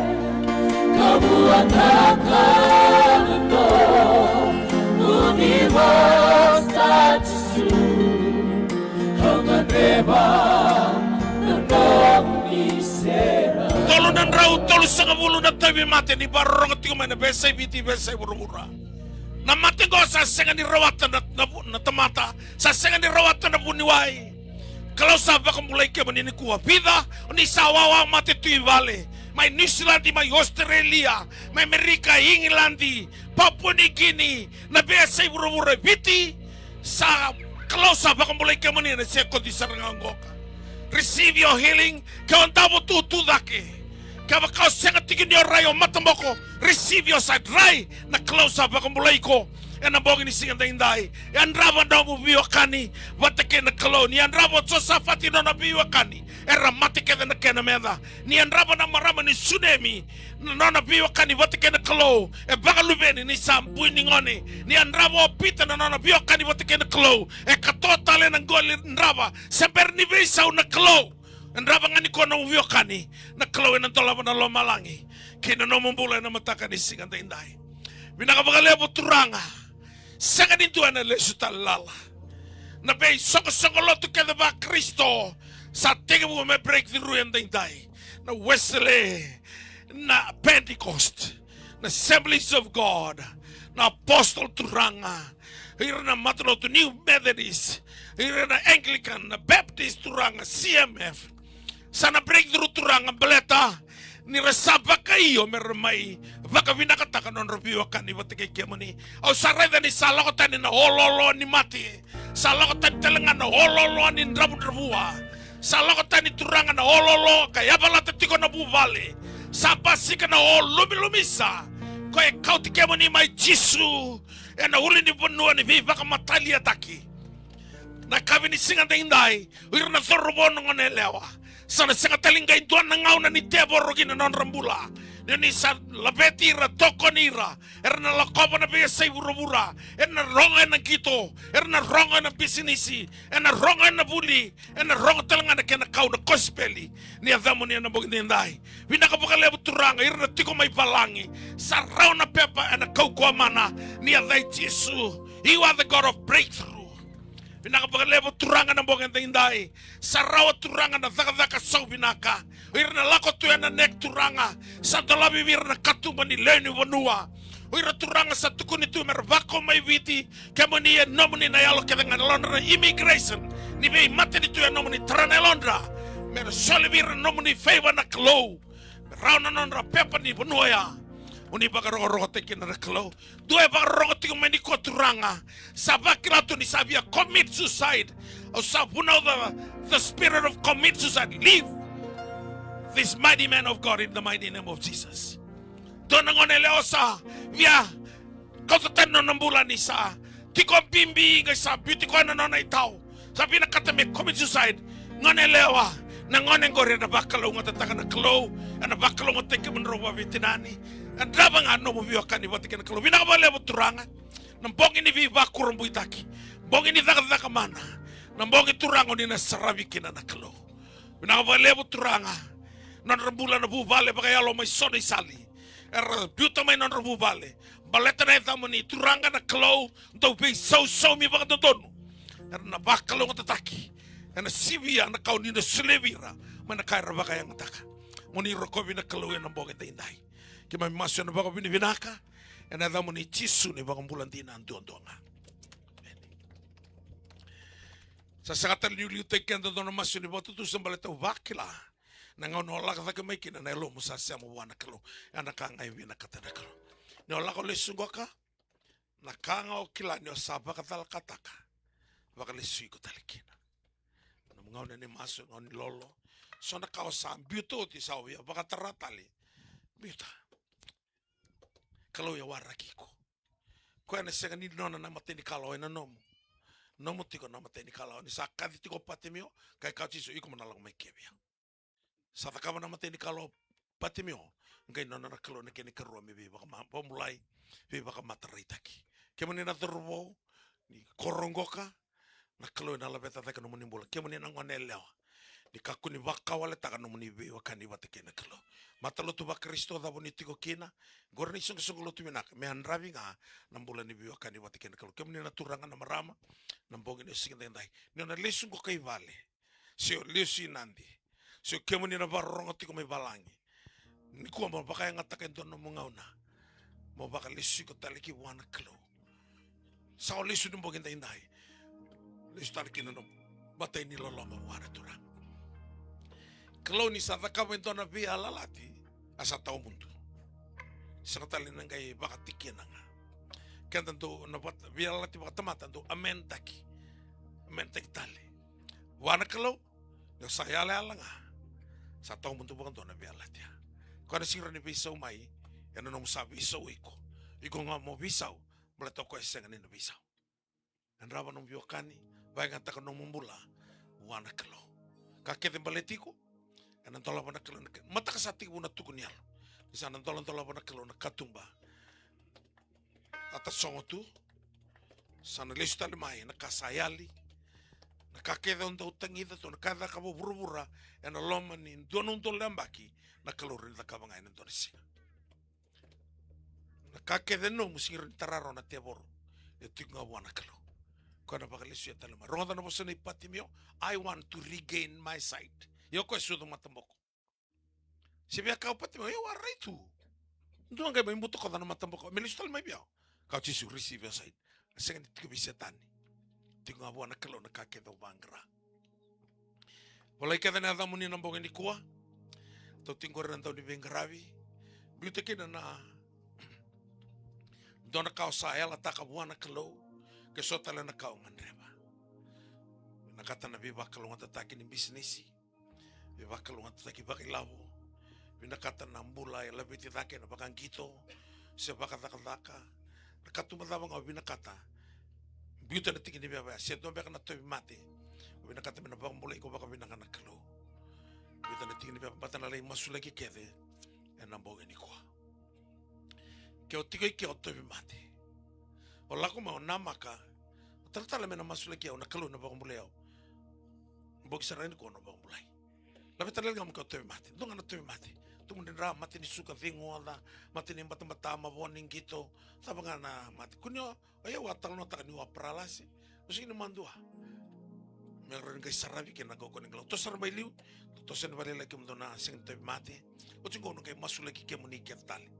Tolu na drau tolusagavulu na tauvimate ni vakarorogo tiko mai na veiyasai Viti, veiyasai vuravura. Na mate qo sa sega ni rawata na, na vu-, na tamata, sa sega ni rawata na vuniwai. Kalou sa vakabulai kemuni nikua. Vica o ni sa wawa mate tu i vale, mai Niusiladi, mai Australia, mai Amerika, Igiladi, Papua New Guinea, na veiyasai vuravura, Viti. Sa, Kalou sa vakabulai kemuni ena sekodi sara ga oqo. Receive your healing. Ke o davo tu, tu cake. Kevaka o sega tiko ni o rai, o mataboko, receive your sight. Rai, na Kalou sa vakabulai iko ena bogi ni siga daidai. Yadrava na nomu veiwekani vata kei na Kalou. Ni yadrava o Josafati na nona veiwekani, era mate kece na kena meca. Ni yadrava na marama ni Sunemi na nona veiwekani vata kei na Kalou, e vakaluveni ni sa bui ni gone. Ni yadrava o Pita na nona veiwekani vata kei na Kalou, e katoa tale na qoli drava. Se bera ni veisau na Kalou. Yadrava ga nikua na nomu veiwekani, na Kalou ena dolava na lomalagi kei na nomu bula ena mataka ni siga daidai. Vinaka vakalevu Turaga. Sega ni dua ena lesu tale lala. Na veisoqosoqo lotu kece vaKarisito sa tekivu me breakthrough edaidai. Na Wesley, na Pentecost, na Assemblies of God, na Apostle Turaga, ira na matalotu New Methodist, ira na Anglican, na Baptist Turaga, C M F. Sa na breakthrough Turaga baleta ni ra sa vakaio me ra mai vakavinakataka na nodra veiwekani vata kei kemuni. Au sa raica ni sa lako tani na oloolo ni mate. Sa lako tani tale ga na oloolo ni dravudravua. Sa lako tani Turaga na oloolo ka yavalata tiko na vuvale. Sa basika na o lumilumisa. Ko e kauti kemuni mai Jisu ena ulunivanua ni veivakamataliataki. Na yakavi ni siga daidai, o ira na cauravou, na gone yalewa, sa na sega tale ni qai dua na gauna ni tevoro ki na nodra bula. Ni oni sa laveti ira, tokoni ira, era na lakova na veiyasai vuravura, era na rogo ena qito, era na rogo ena bisinisi, era na rogo ena vuli, era na rogo tale ga na kena kau na kosipeli ni yacamuni ena bogi daidai. Vinaka vakalevu Turaga, ira na tiko mai valagi, sa rawa na pepa ena kaukauwa mana ni yaca i Jisu. You are the God of breakthrough. Vinaka vakalevu Turaga na bogi daidai. Sa rawa Turaga na cakacaka sau vinaka. O ira na lako tu ena neck Turaga, sa dolavi vei ira na katuba ni lewe ni vanua. O ira Turaga sa tukuni tu me ra vakau mai Viti, kemuni e nomuni na yalo kece ga, na yalodra na immigration ni veimatanitu e nomuni, tara na yalodra me ra soli vei ira na nomuni favour na Kalou. Me rawa na nodra pepa ni vanua ya. Oni vakarokorokotaki kina na Kalou. Dua e vakarorogo tiko mai nikua Turaga, sa vakila tu ni sa via commit suicide. Au sa vunauca the spirit of commit suicide. Leave this mighty man of God in the mighty name of Jesus. Dua na gone yalewa sa via kauta tani na nona bula ni sa tiko bibi qai sa biuti koya na nona itau. Sa vinakata me commit suicide. Gone yalewa, na gone qori ena vakalougatataka na Kalou, ena vakalougatataki kemudrau vaveitinani. Yadrava ga na nomu veiwekani vata kei na Kalou. Vinaka vakalevu Turaga. Na bogi ni veivakurabuitaki, bogi ni cakacaka mana, na bogi Turaga oni na saravi kina na Kalou. Vinaka vakalevu Turaga. Nodra bula na vuvale vakayalo mai Sonaisali, era biuta mai nodra vuvale. Baleta na yacamuni Turaga na Kalou, dau veisausaumi vakadodonu. Era na vakalougatataki, ena sivia na ka oni na solia vei ira mai na ka era vakayagataka. Moni rokovi na Kalou ena bogi daidai. Keimami masu ena vakavinavinaka Ena yacamuni Jisu na iVakabula dina duadua ga. Emeni. Sa sega tale ni liutaki keda dua na masu ni vakatutusa baleta au vakila na gauna o lako cake mai kina na yalomu sa sema vua na Kalou. Ena ka ga e vinakata na Kalou. Ni o lako lesu qoka, na ka ga o kila ni o sa vakacalakataka, vakalesui iko tale kina. Na gauna ni masu, gauna ni lolo, so na ka o sa biuta oti sa o via vakatara tale. Biuta. Kalou e waraki iko. Koya na sega ni nona na imatai ni kalawa, ena nomu. Nomu tiko na imatai ni kalawa. Ni sa kaci tiko o Patimio, qai kaya o Jisu, iko mo na lako mai ke vei au. Sa cakava na imatai ni kalawa o Patimio, qai nona na Kalou na kena ikarua me veivakama-, vakabulai, veivakamataraitaki. Kemuni na cauravou, ni koro qoka, na Kalou ena laveta cake nomuni bula. Kemuni na gone yalewa, ni kakua ni vakawaletaka nomuni veiwekani vata kei na Kalou. Matalotu vaKarisito cava ni tiko kina, qori na isoqosoqo lotu vinaka, me yadravi ga na bula ni veiwekani vata kei na Kalou. Kemuni na turaga, na marama, na bogi ni siga edaidai, ni o na lesu qoka i vale, se o lesu i Nadi, se o kemuni na vakarorogo tiko mai valagi, nikua mo vakayagataka e dua na nomu gauna, mo vakalesu iko tale ki vua na Kalou. Sa o lesu ni bogi edaidai, lesu tale ki na nomu imatai ni loloma vua na Turaga. Kalou ni sa cakava e dua na veiyalayalati, a sa tawa mudu. Sega tale na qai vakatikina ga. Keda dau na vata-, veiyalayalati vakatamata dau amend-taki. Amend-taki tale. Vua na Kalou, ni o sa yalayala ga, sa tawa mudu vakadua na veiyalayalati ya. Koya na sega ni veisau mai, ena nomu sa veisau iko. Iko ga mo veisau, baleta o koya e sega ni na veisau. Yadrava nomu veiwekani, vakayagataka nomu bula vua na Kalou. Ka kece baleti iko, ena dolava na Kalou na ke-, mataka sa tekivu na tuku ni yalo. Ni sa na doladolava na Kalou na katuba. A tasogo tu, sa na lesu tale mai na ka sa yali. Na ka kece o dau tagica tu, na ka e cakava o vuravura ena loma ni dua na udolu na yabaki, na Kalou rawa ni cakava ga ena dua na siga. Na ka kece nomu sega ni rawa ni tara rawa na tevoro, e tiko ga vua na Kalou. Koya na vakalesuya tale mai. Rogoca na vosa nei Patimio, "I want to regain my sight." Ia o koya e sucu mataboko. Se via kaya o Patimio, "Io, au a rai tu." Dua qai mai butakoca na mataboko, "Me lesu tale mai vei au." Kaya o Jisu, "Receive your sight." A sega ni tiko vei Setani. Tiko ga vua na Kalou na ka kece o vaqara. Volai kece na yacamuni na bogi nikua. Tou tiko qori na dauniveiqaravi. Biuta kina na dua na ka o sa yalataka vua na Kalou, ke so tale na ka o gadreva. Vinakata na veivakalougatataki ni bisinisi, veivakalougatataki vakailavo, vinakata na bula e laveti cake ena vakaqito se vakacakacaka. Na katuba cava ga o vinakata, biuta na tiki ni veva ya, se dua beka na tauvimate, o vinakata me na vakabulai iko vakavinaka na Kalou. Biuta na tiki ni veva, baleta na lai masulaki kece ena bogi nikua. Ke o tiko i ke o tauvimate, o lako mai o namaka, o talatala me na masulaki au, na Kalou na vakabulai au. Bogi sara ga nikua na vakabulai. Laveta na ligamu ke o tauvimate. Dua ga na tauvimate. Tubu dredre, mate ni suka, cegu oca, mate ni batabata, mavoa ni qito. Cava ga na mate. Kua ni o, o yau a talanoataka niu a paralasi. Au sega ni madua. Me rawa ni qai saravi kina na kaukauwa ni Kalou. Toso sara mai liu. Toso yani vakalailai kemudou na sega ni tauvimate. Oti qo au na qai masulaki kemuni kece tale.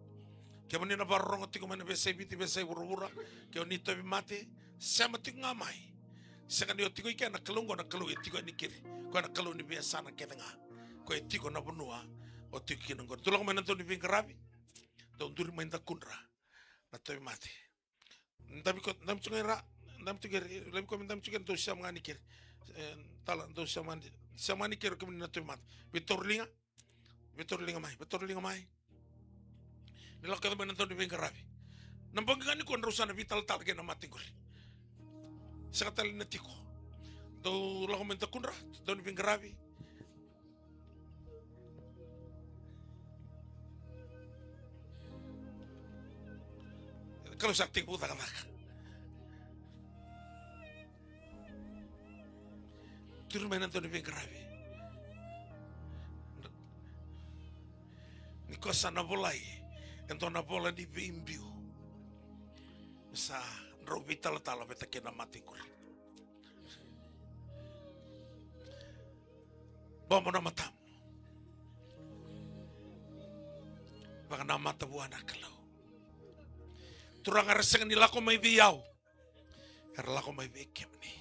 Kemuni na vakarorogo tiko mai na veiyasai Viti, veiyasai vuravura. Ke o ni tauvimate, sema tiko ga mai. Sega ni o tiko i ke na Kalou qo, na Kalou e tiko yani keri. Koya na Kalou ni veiyasana kece ga. Koya e tiko na vanua o tiko kina qori. Dou lako mai na dauniveiqaravi. Dou duri mai dakudra na tauvimate. Dabe ko, dabe tu ga i ra, dabe tu ga i ra, laivi koya me dabe tu ga i ra, dou sema ga ni keri. E, tala, dou sema ga ni, sema ga ni keri kemuni na tauvimate. Veitauri liga. Veitauri liga mai, veitauri liga mai. Ni lako kece mai na dauniveiqaravi. Na bogi ga nikua drau sa na veitalatala kei na mate qori. Sega tale na tiko. Dou lako mai dakudra, dauniveiqaravi. Kalou sa tekivu cakacaka. Turi mai na dauniveiqaravi. Ni ko sa na volai e dua na vola ni veibiu. Sa drau veitalatala vata kei na mate qori. Bobo na matamu. Vakanamata vua na Kalou. Turaga, era sega ni lako mai vei au, era lako mai vei kemuni.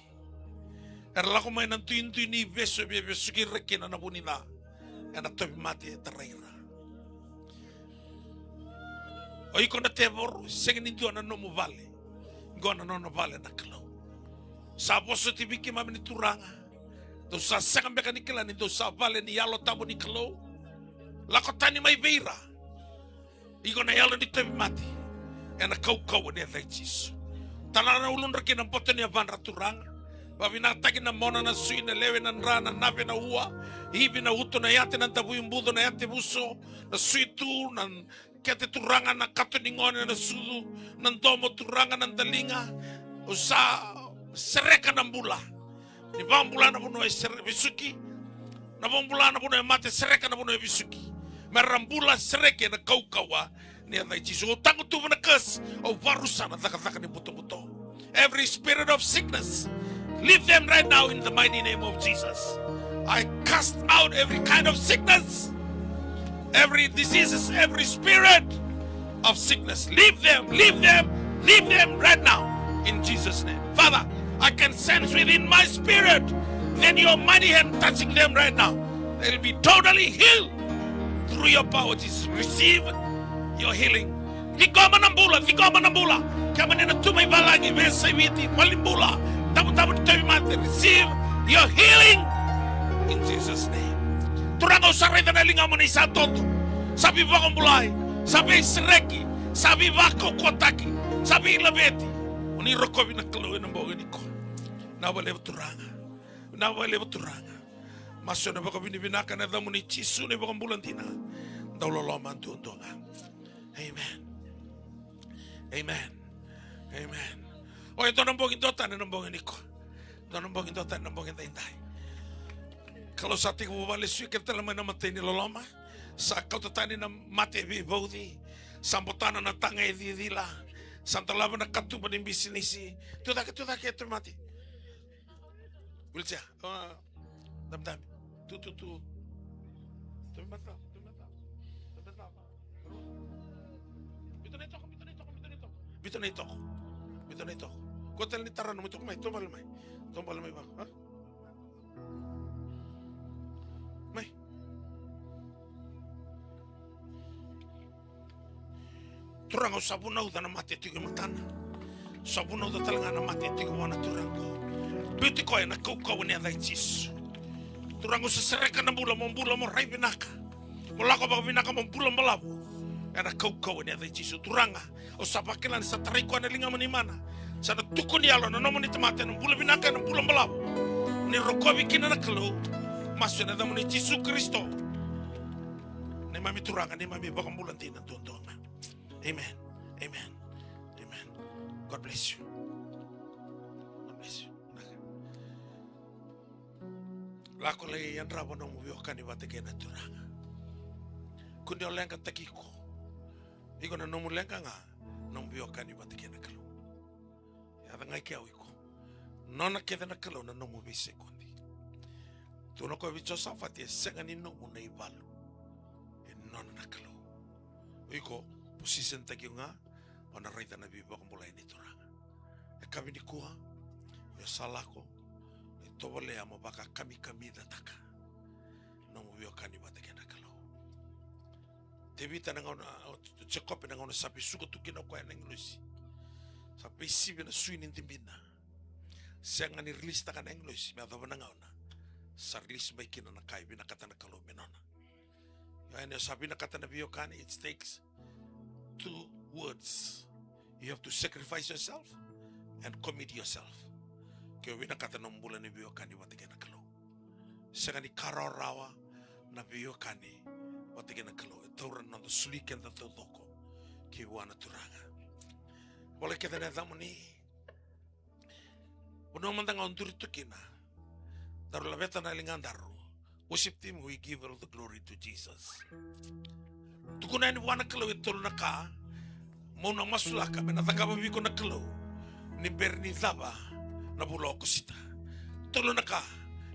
Era lako mai na duidui ni vesu e via vesuki ira kina na vu ni ca ena tauvimate e tarai ira. O iko na tevoro, sega ni dua na nomu vale. Qo na nona vale na Kalou. Sa vosoti vei keimami ni Turaga. Dou sa sega beka ni kila ni dou sa vale ni Yalo Tabu ni Kalou. Lako tani mai vei ira. Iko na yalo ni tauvimate. Ena kaukauwa ni yaca i Jisu. Tala na uludra kei na boto ni yavadra, Turaga. Vavinakataki na mona, na sui, na lewe, na dra, na nave, na ua, ivi, na uto, na yate, na davui buco, na yate vuso, na sui tu, na kete, Turaga, na kato ni gone, na sucu, na domo, Turaga, na daliga. O sa sereka na bula. Ni vakabula na vanua e sere-, vesuki. Na vakabula na vanua e mate, sereka na vanua e vesuki. Me ra bula, sereki ena kaukauwa ni yaca i Jisu. Au tagutuva na curse, au vakarusa na cakacaka ni butobuto. Every spirit of sickness, leave them right now in the mighty name of Jesus. I cast out every kind of sickness, every diseases, every spirit of sickness. Leave them, leave them, leave them right now in Jesus' name. Father, I can sense within my spirit that your mighty hand touching them right now. They'll be totally healed through your power, Jesus. Receive your healing. Ciqoma na bula, ciqoma na bula. Kemuni na tu mai valagi, veiyasai Viti, valenibula, tabutabu ni tauvimate, receive your healing in Jesus' name. Turaga, au sa raica na ligamu ni sa toto, sa veivakabulai, sa veisereki, sa veivakaukauwataki, sa veilaveti. Oni rokovi na Kalou ena bogi nikua. Vinaka vakalevu Turaga. Vinaka vakalevu Turaga. Masu ena vakavinavinaka ena yacamuni Jisu na iVakabula dina. Dau loloma duadua ga. Amen. Amen. Amen. O, e dua na bogi duatani ena bogi nikua. Dua na bogi duatani ena bogi daidai. Kalou sa tekivu vakalesuya kece tale mai na imatai ni loloma. Sa kauta tani na mate e veivauci. Sa botana na taga e cicila. Sa dolava na katuba ni bisinisi. Tu cake, tu cake, tu mate. Wheelchair. Ah, dami, dami. Tu, tu, tu. Dami, dami, dami, dami, dami. Biuta na itoko, biuta na itoko, biuta na itoko. Biuta na itoko. Biuta na itoko. Kua tale ni tara nomu itoko mai, tovolea mai. Tovolea mai vaqo, ha? Mai. Turaga, au sa vunauca na mate e tiko e matana. Au sa vunauca tale ga na mate e tiko vua na turaga qo. Biuti koya ena kaukauwa ni yaca i Jisu. Turaga, au sa sereka na bula, mo bula, mo rai vinaka. Mo lako vakavinaka, mo bula balavu. Ena kaukauwa ni yaca i Jisu. Turaga, au sa vakila ni sa tarai koya na ligamuni mana. Sa na tuku ni yalo na nomuni tamata ena bula vinaka, ena bula balavu. Ni rokovi kina na Kalou. Masu ena yacamuni Jisu Karisito. Neimami Turaga, neimami iVakabula dina duadua ga. Amen. Amen. Amen. God bless you. God bless you. Lako lai yadrava nomu veiwekani vata kei na Turaga. Kua ni o leqataki iko. Iko na nomu leqa ga, nomu veiwekani vata kei na Kalou. Yaca ga i ke o iko. Nona kece na Kalou na nomu veisekodi. Tukuna o koya vei Josafati, e sega ni nomu na ivalu. E nona na Kalou. O iko, position taki iko ga, o na raica na veivakabulai ni Turaga. E kavi nikua, io sa lako, e tovolea mo vakakamikamicataka. Nomu veiwekani vata kei na Kalou. Tevita na gauna, o Jekope na gauna sa vesuka tu kina o koya na agilosi. Sa veisivi na sui ni dibina. Sega ni rilisitaka na agilosi, me yacova na gauna. Sa rilisi mai kina na ka e vinakata na Kalou me nona. Ia, ni o sa vinakata na veiwekani, it takes two words. You have to sacrifice yourself and commit yourself. Ke o vinakata na bula ni veiwekani vata kei na Kalou. Sega ni ka rawarawa na veiwekani vata kei na Kalou. E taura na noda soli keda taucoko ki vua na Turaga. Volai kece na yacamuni. Vanua mada ga o duri tu kina. Daru laveta na ligadaru. Worship team, we give all the glory to Jesus. Tukuna yani vua na Kalou e tolu na ka. Mo na masulaka me na cakava vei iko na Kalou. Ni bera ni cava na vula o Okosita. Tolu na ka.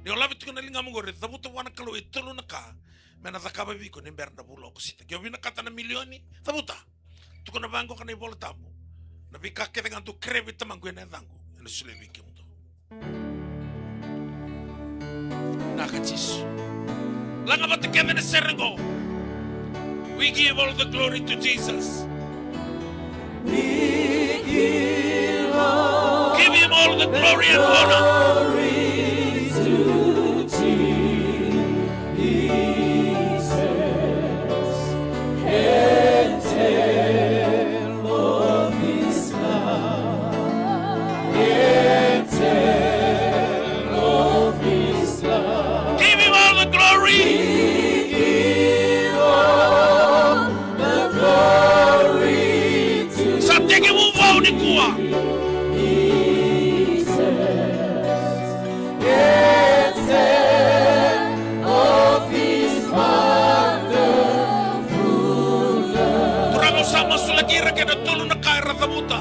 Ni o lave tiko na ligamu qori, cavuta vua na Kalou e tolu na ka. Me na cakava vei iko ni bera na vula o Okosita. Ke o vinakata na milioni, cavuta. Tukuna vaqo ka na iVola Tabu. Na veika kece ga dou kerea vei Tamaqu ena yacaqu, ena solia vei kemudou. Vinaka Jisu. Laga vata kece na sere qo. We give all the glory to Jesus. We give all Give him all the glory and honor. Glory to Jesus. And tell of his love. And tell of his love. Give him all the glory. We give all the glory to Sa tekivu vou nikua. Jesus. And tell of his wonderful love. Turaga, au sa masulaki ira kei na tolu na ka era cavuta.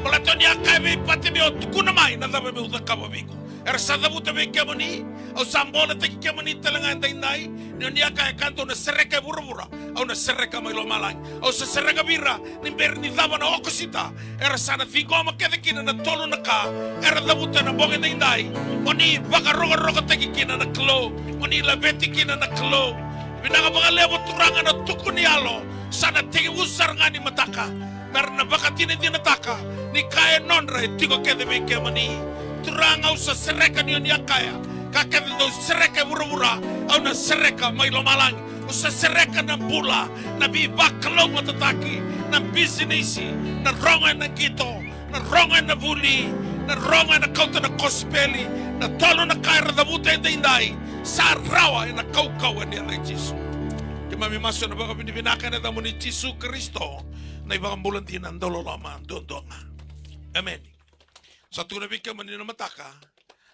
Baleta ni a kaya vei Patimeo, tukuna mai na cava meu cakava vei iko. Era sa cavuta vei kemuni, au sa boletaki kemuni tale ga edaidai, ni oni a kaya ka dou na sereka e vuravura, au na sereka mai lomalagi. Au sa sereka vei ira, ni bera ni cava na okosita, era sa na ciqoma kece kina na tolu na ka era cavuta ena bogi edaidai. Mo ni vakarokorokotaki kina na Kalou, mo ni laveti kina na Kalou. Vinaka vakalevu Turaga na tuku ni yalo, sa na tekivu sara ga ni mataka. Me ra na vakadinadinataka ni ka e nodra e tiko kece vei kemuni. Turaga, au sa sereka ni oni a kaya, ka kece dou sereka e vuravura, au na sereka mai lomalagi. Au sa sereka na bula, na veivakalougatataki, na bisinisi, na rogo ena qito, na rogo ena vuli, na rogo ena kauta na kosipeli, na tolu na ka era cavuta edaidai, sa rawa ena kaukauwa ni yaca i Jisu. Keimami masu ena vakavinavinaka ena yacamuni Jisu Karisito, na iVakabula dina, dauloloma duadua ga. Emeni. Sa tukuna vei kemuni na mataka,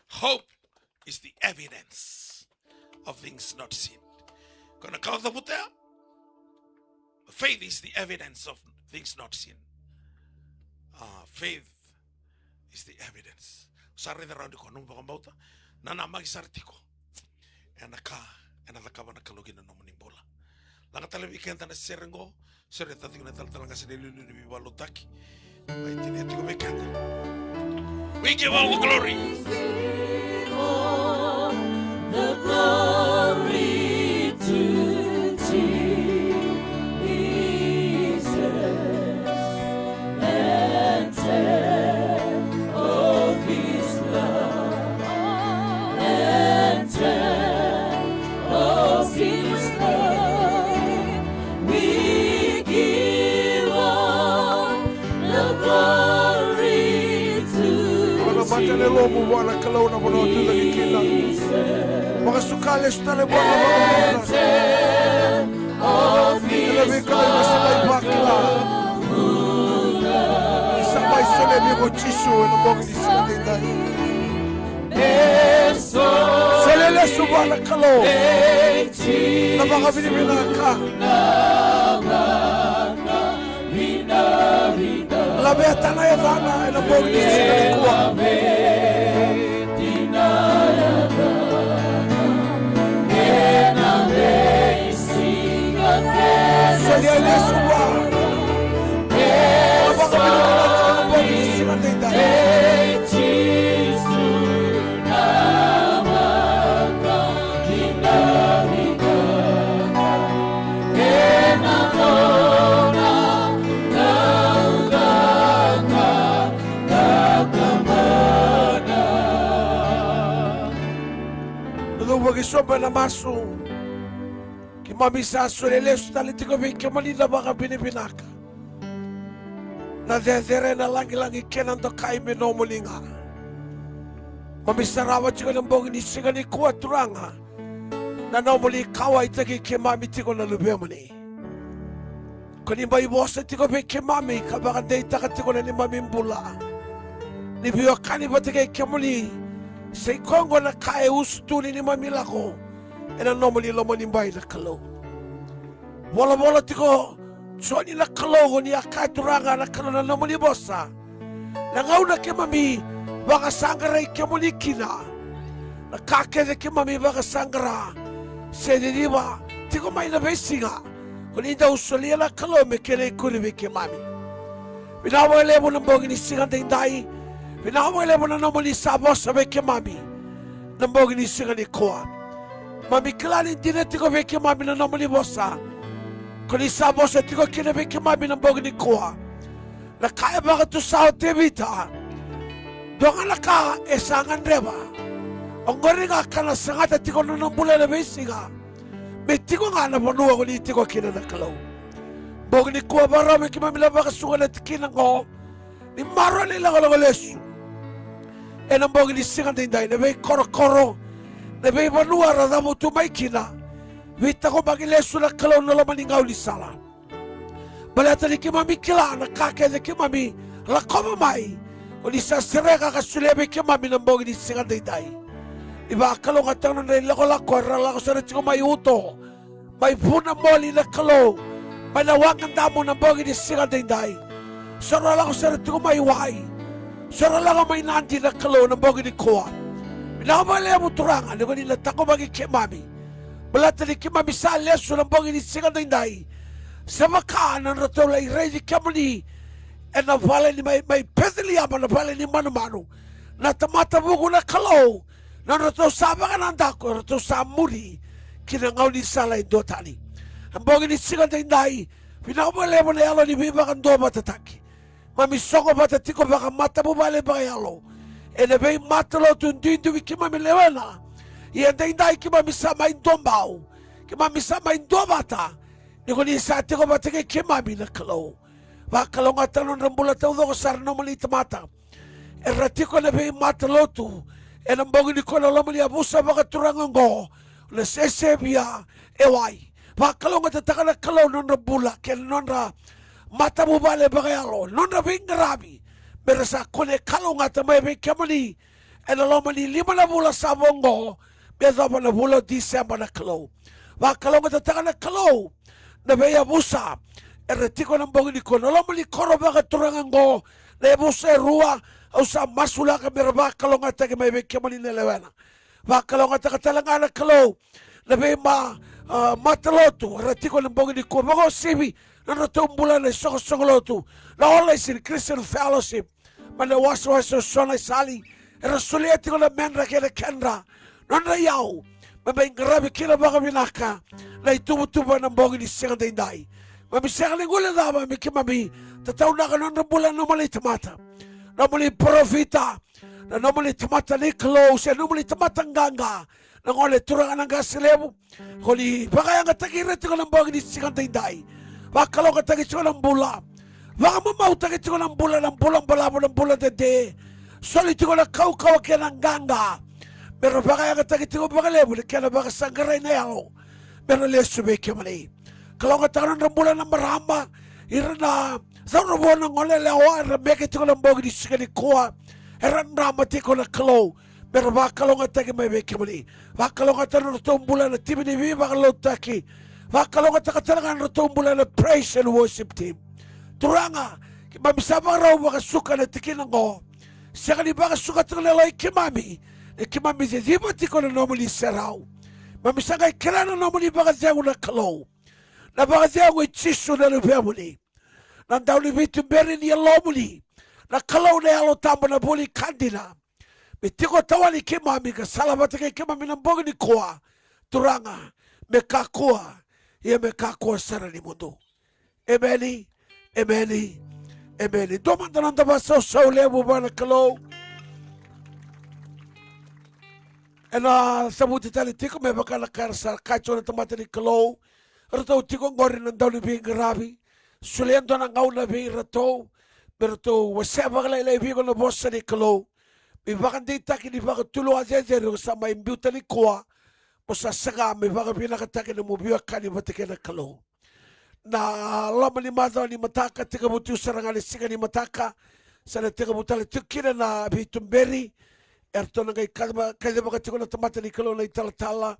hope is the evidence of things not seen. Ko na ka o cavuta ya, faith is the evidence of things not seen. Ah, faith is the evidence. Sa raica rawa ni ko nomu vakabauta, nanamaki sara tiko ena ka ena cakava na Kalou ki na nomuni bula. Laga tale vei keda na sere qo, sere tale tiko na talatala qase na iliuliu ni veivakalotutaki. Mai tinia tiko vei keda. We give all the glory. The glory to Jesus. And tell of his love, and tell of his love. We give all the glory to Vakamatale lomu vua na Kalou na vanua o tucake kina. Vakasuka lesu tale vua na Kalou. Ena veika levu sa mai vakila. Sa mai solia vei iko o Jisu ena bogi ni siga edaidai. Solia lesu vua na Kalou na vakavinavinaka. Laveta na yacana ena bogi ni siga nikua. Solia lesu vua na vakavinavinaka ena bogi ni siga edaidai. Dou vakasobu ena masu. Keimami sa solia lesu tale tiko vei kemuni na vakavinavinaka. Na cecere, na lagilagi kei na dokai me nomuni ga. Mami sarava tiko ena bogi ni siga nikua Turaga na nomuni kauwaitaki keimami tiko na luvemuni. Ko ni mai vosa tiko vei keimami ka vakadeitaka tiko na neimami bula. Ni veiwekani vata kei kemuni, sa i koya oqo na ka e usutu ni neimami lako ena nomuni lomanibai na Kalou. Volavola tiko Joni na Kalou, o ni a kaya Turaga na Kalou na nomuni vosa. Na gauna keimami vakasaqarai kemuni kina, na ka kece keimami vakasaqara se ciciva tiko mai na veisiga, ko ni dau solia na Kalou me kena ikuri vei keimami. Vinaka vakalevu na bogi ni siga daidai. Vinaka vakalevu na nomuni sa vosa vei keimami na bogi ni siga nikua. Mami kila ni dina tiko vei keimami na nomuni vosa. Ko ni sa vosa tiko kina vei keimami na bogi nikua. Na ka e vakatusa o Tevita, dua ga na ka e sa gadreva. Oqori ga ka na sagata tiko na nona bula ena veisiga. Me tiko ga na vanua ko ni tiko kina na Kalou. Bogi nikua vakarau me keimami na vakasuka na tikina oqo. Ni maroroi na ilakolako lesu ena bogi ni siga daidai, na veikorokoro, na veivanua ra cavutu mai kina. Veitaqomaki lesu na Kalou na loma ni gaunisala. Baleta ni keimami kila na ka kece keimami lakova mai, ko ni sa sereka ka solia vei keimami na bogi ni siga daidai. Ni vakalougatataka na nodra ilakolako era lako sara tiko mai uto, mai Vunamoli na Kalou, mai na Waqadamu na bogi ni siga daidai. So ra lako sara tiko mai Wai, so ra lako mai Nadi na Kalou na bogi nikua. Vinaka vakalevu Turaga ni ko ni na taqomaki keimami. Baleta ni keimami sa lesu na bogi ni siga daidai, sa vaka na nodratou lai raici kemuni ena vale ni mai, mai Peceliema, na vale ni manumanu, na tamata vuku na Kalou, na nodratou sa vakanadaku, nodratou sa muri ki na gaunisala e dua tani. Na bogi ni siga daidai, vinaka vakalevu na yalo ni veivakaduavatataki. Mami soqo vata tiko vakamatavuvale vakayalo ena veimatalotu duidui keimami lewena. Ia daidai keimami sa mai duabau, keimami sa mai duavata, ni ko ni sa tiko vata kei keimami na Kalou. Vakalougatataka na nodra bula taucoko sara na nomuni tamata era tiko ena veimatalotu ena bogi nikua na loma ni yavusa vakaturaga oqo, na Sesevia e Wai. Vakalougatataka na Kalou na nodra bula kei na nodra matavuvale vakayalo, nodra veiqaravi, me ra sa kune kalougata mai vei kemuni ena loma ni lima na vula sa vo oqo, me yacova na vula o Tiseba na Kalou. Vakalougatataka na Kalou na veiyavusa era tiko ena bogi nikua na loma ni koro vakaturaga oqo, na yavusa e rua au sa masulaka me ra vakalougatataki mai vei kemuni na lewena. Vakalougatataka tale ga na Kalou na veima, a, matalotu era tiko ena bogi nikua, vakauasivi na nodratou bula na isoqosoqo lotu, na All Nation Christian Fellowship, mai na wasewase o Sona i Sali, era solia tiko na medra kei na kedra, nodra iyau, me mai qaravi kina vakavinaka na ituvatuva ena bogi ni siga daidai. Mami sega ni guilecava me keimami tataunaka na nodra bula na nomuni tamata, nomuni parofita, na nomuni tamata ni Kalou se nomuni tamata qaqa, na gone turaga na qase levu, ko ni vakayagataki ira tiko na bogi ni siga daidai. Vakalougatataki tiko na bula, vakamamautaki tiko na bula, na bula balavu, na bula dede. Soli tiko na kaukauwa kei na qaqa, me ra vakayagataki tiko vakalevu na kena vakasaqarai na yalo, me ra lesu vei kemuni. Kalougatataka na nodra bula na marama, ira na cauravou, na gone yalewa era meke tiko na bogi ni siga nikua, era drama tiko na Kalou, me ra vakalougatataki mai vei kemuni. Vakalougatataka na nodratou bula na timi ni veivakalotutaki. Vakalougatataka tale ga na nodratou bula na praise and worship team. Turaga, keimami sa vakarau vakasuka na tikina oqo. Sega ni vakasuka tiko na yalo i keimami, ni keimami ciciva tiko na nomuni serau. Mami sa qai kerea na nomuni vakacegu na Kalou, na vakacegu i Jisu na Luvemuni, na Dauniveituberi ni Yalomuni, na Kalou na Yalo Tabu na vuli ka dina, me tiko tawani keimami ka salavata kei keimami na bogi nikua. Turaga, me kakua, ia me kakua sara ni mudu. Emeni, emeni, emeni. Dua mada na noda vakasausau levu vua na Kalou. Ena cavuti tale tiko me vaka na ka era sa kaya tiko na tamata ni Kalou. Ratou tiko oqori na dauniveiqaravi. Solia e dua na gauna vei iratou me ratou wasea vakalailai vei iko na vosa ni Kalou. Me vakadeitaki ni vakatulewa cecere o sa mai biuta nikua, mo sa saga me vakavinakataki na nomu veiwekani vata kei na Kalou. Na loma ni macawa ni mataka, tekivu tu sara ga na siga ni mataka, sa na tekivu tale tiko kina na veituberi. Eratou na qai kaci-, kacivaka tiko na tamata ni Kalou na italatala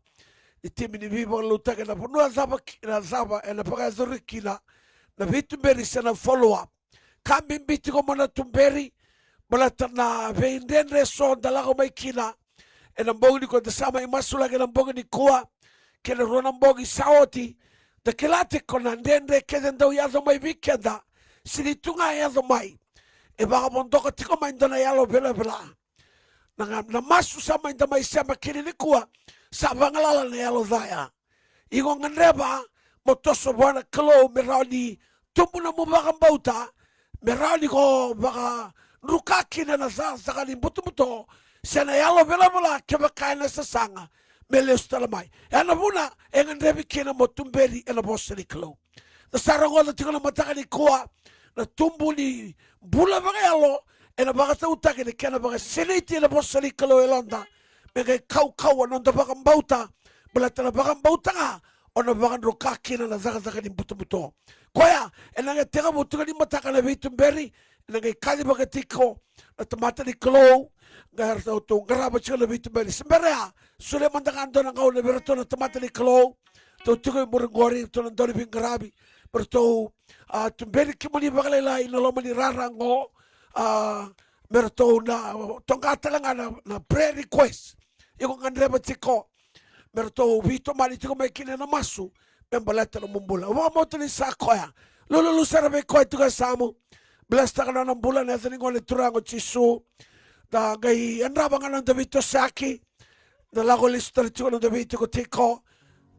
ni timi ni veivakalotutaki ena vanua cava ki-, na cava ena vakayacori kina na veituberi se na follow up. Ka bibi tiko mo na tuberi, baleta na veidredre eso da lako mai kina ena bogi nikua, da sa mai masulaki ena bogi nikua kei na rua na bogi sa oti. Da kila tiko na dredre kece dau yaco mai vei keda, Sega ni tu ga e yaco mai, e vakavodoka tiko mai dua na yalo velavela. Na, na masu sa mai da mai sema kina nikua, sa vagalala na yalo ca ya. Iko gadreva mo toso vua na Kalou me rawa ni tubu na nomu vakabauta, me rawa ni ko vakadruka kina na cakacaka ni butobuto se na yalo velavela kevaka ena sasaga me lesu tale mai. Ena vuna e gadrevi kina mo tuberi ena vosa ni Kalou. Da sa rogoca tiko na mataka nikua na tubu ni bula vakayalo ena vakatautaki na kena vakasinaiti ena vosa ni Kalou e yaloda, me qai kaukauwa na noda vakabauta, baleta na vakabauta ga o na vakadruka kina na cakacaka ni butobuto. Koya ena qai tekivu tiko ni mataka na veituberi, ena qai kacivaka tiko na tamata ni Kalou, qai ratou qarava tiko na veituberi. Se bera ya, solia mada ga dua na gauna vei ratou na tamata ni Kalou, ratou tiko e muri qori, ratou na dau ni veiqaravi, me ratou, a, tuberi kemuni vakalailai ena loma ni rara qo, a, me ratou na toqa tale ga na, na prayer request. Iko gadreva tiko me ratou veitomani tiko mai kina ena masu me baleta na nomu bula. Au vakabauta ni sa koya. Lululu sara vei koya tiko e yasamu. Blesstaka na nona bula ena yaca ni Gone Turaga o Jisu. Da qai yadrava ga na noda veitosoyaki. Da lako lesu tale tiko na noda veitikotiko,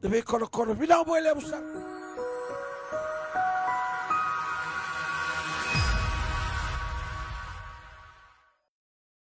da veikorokoro. Vinaka vakalevu sara.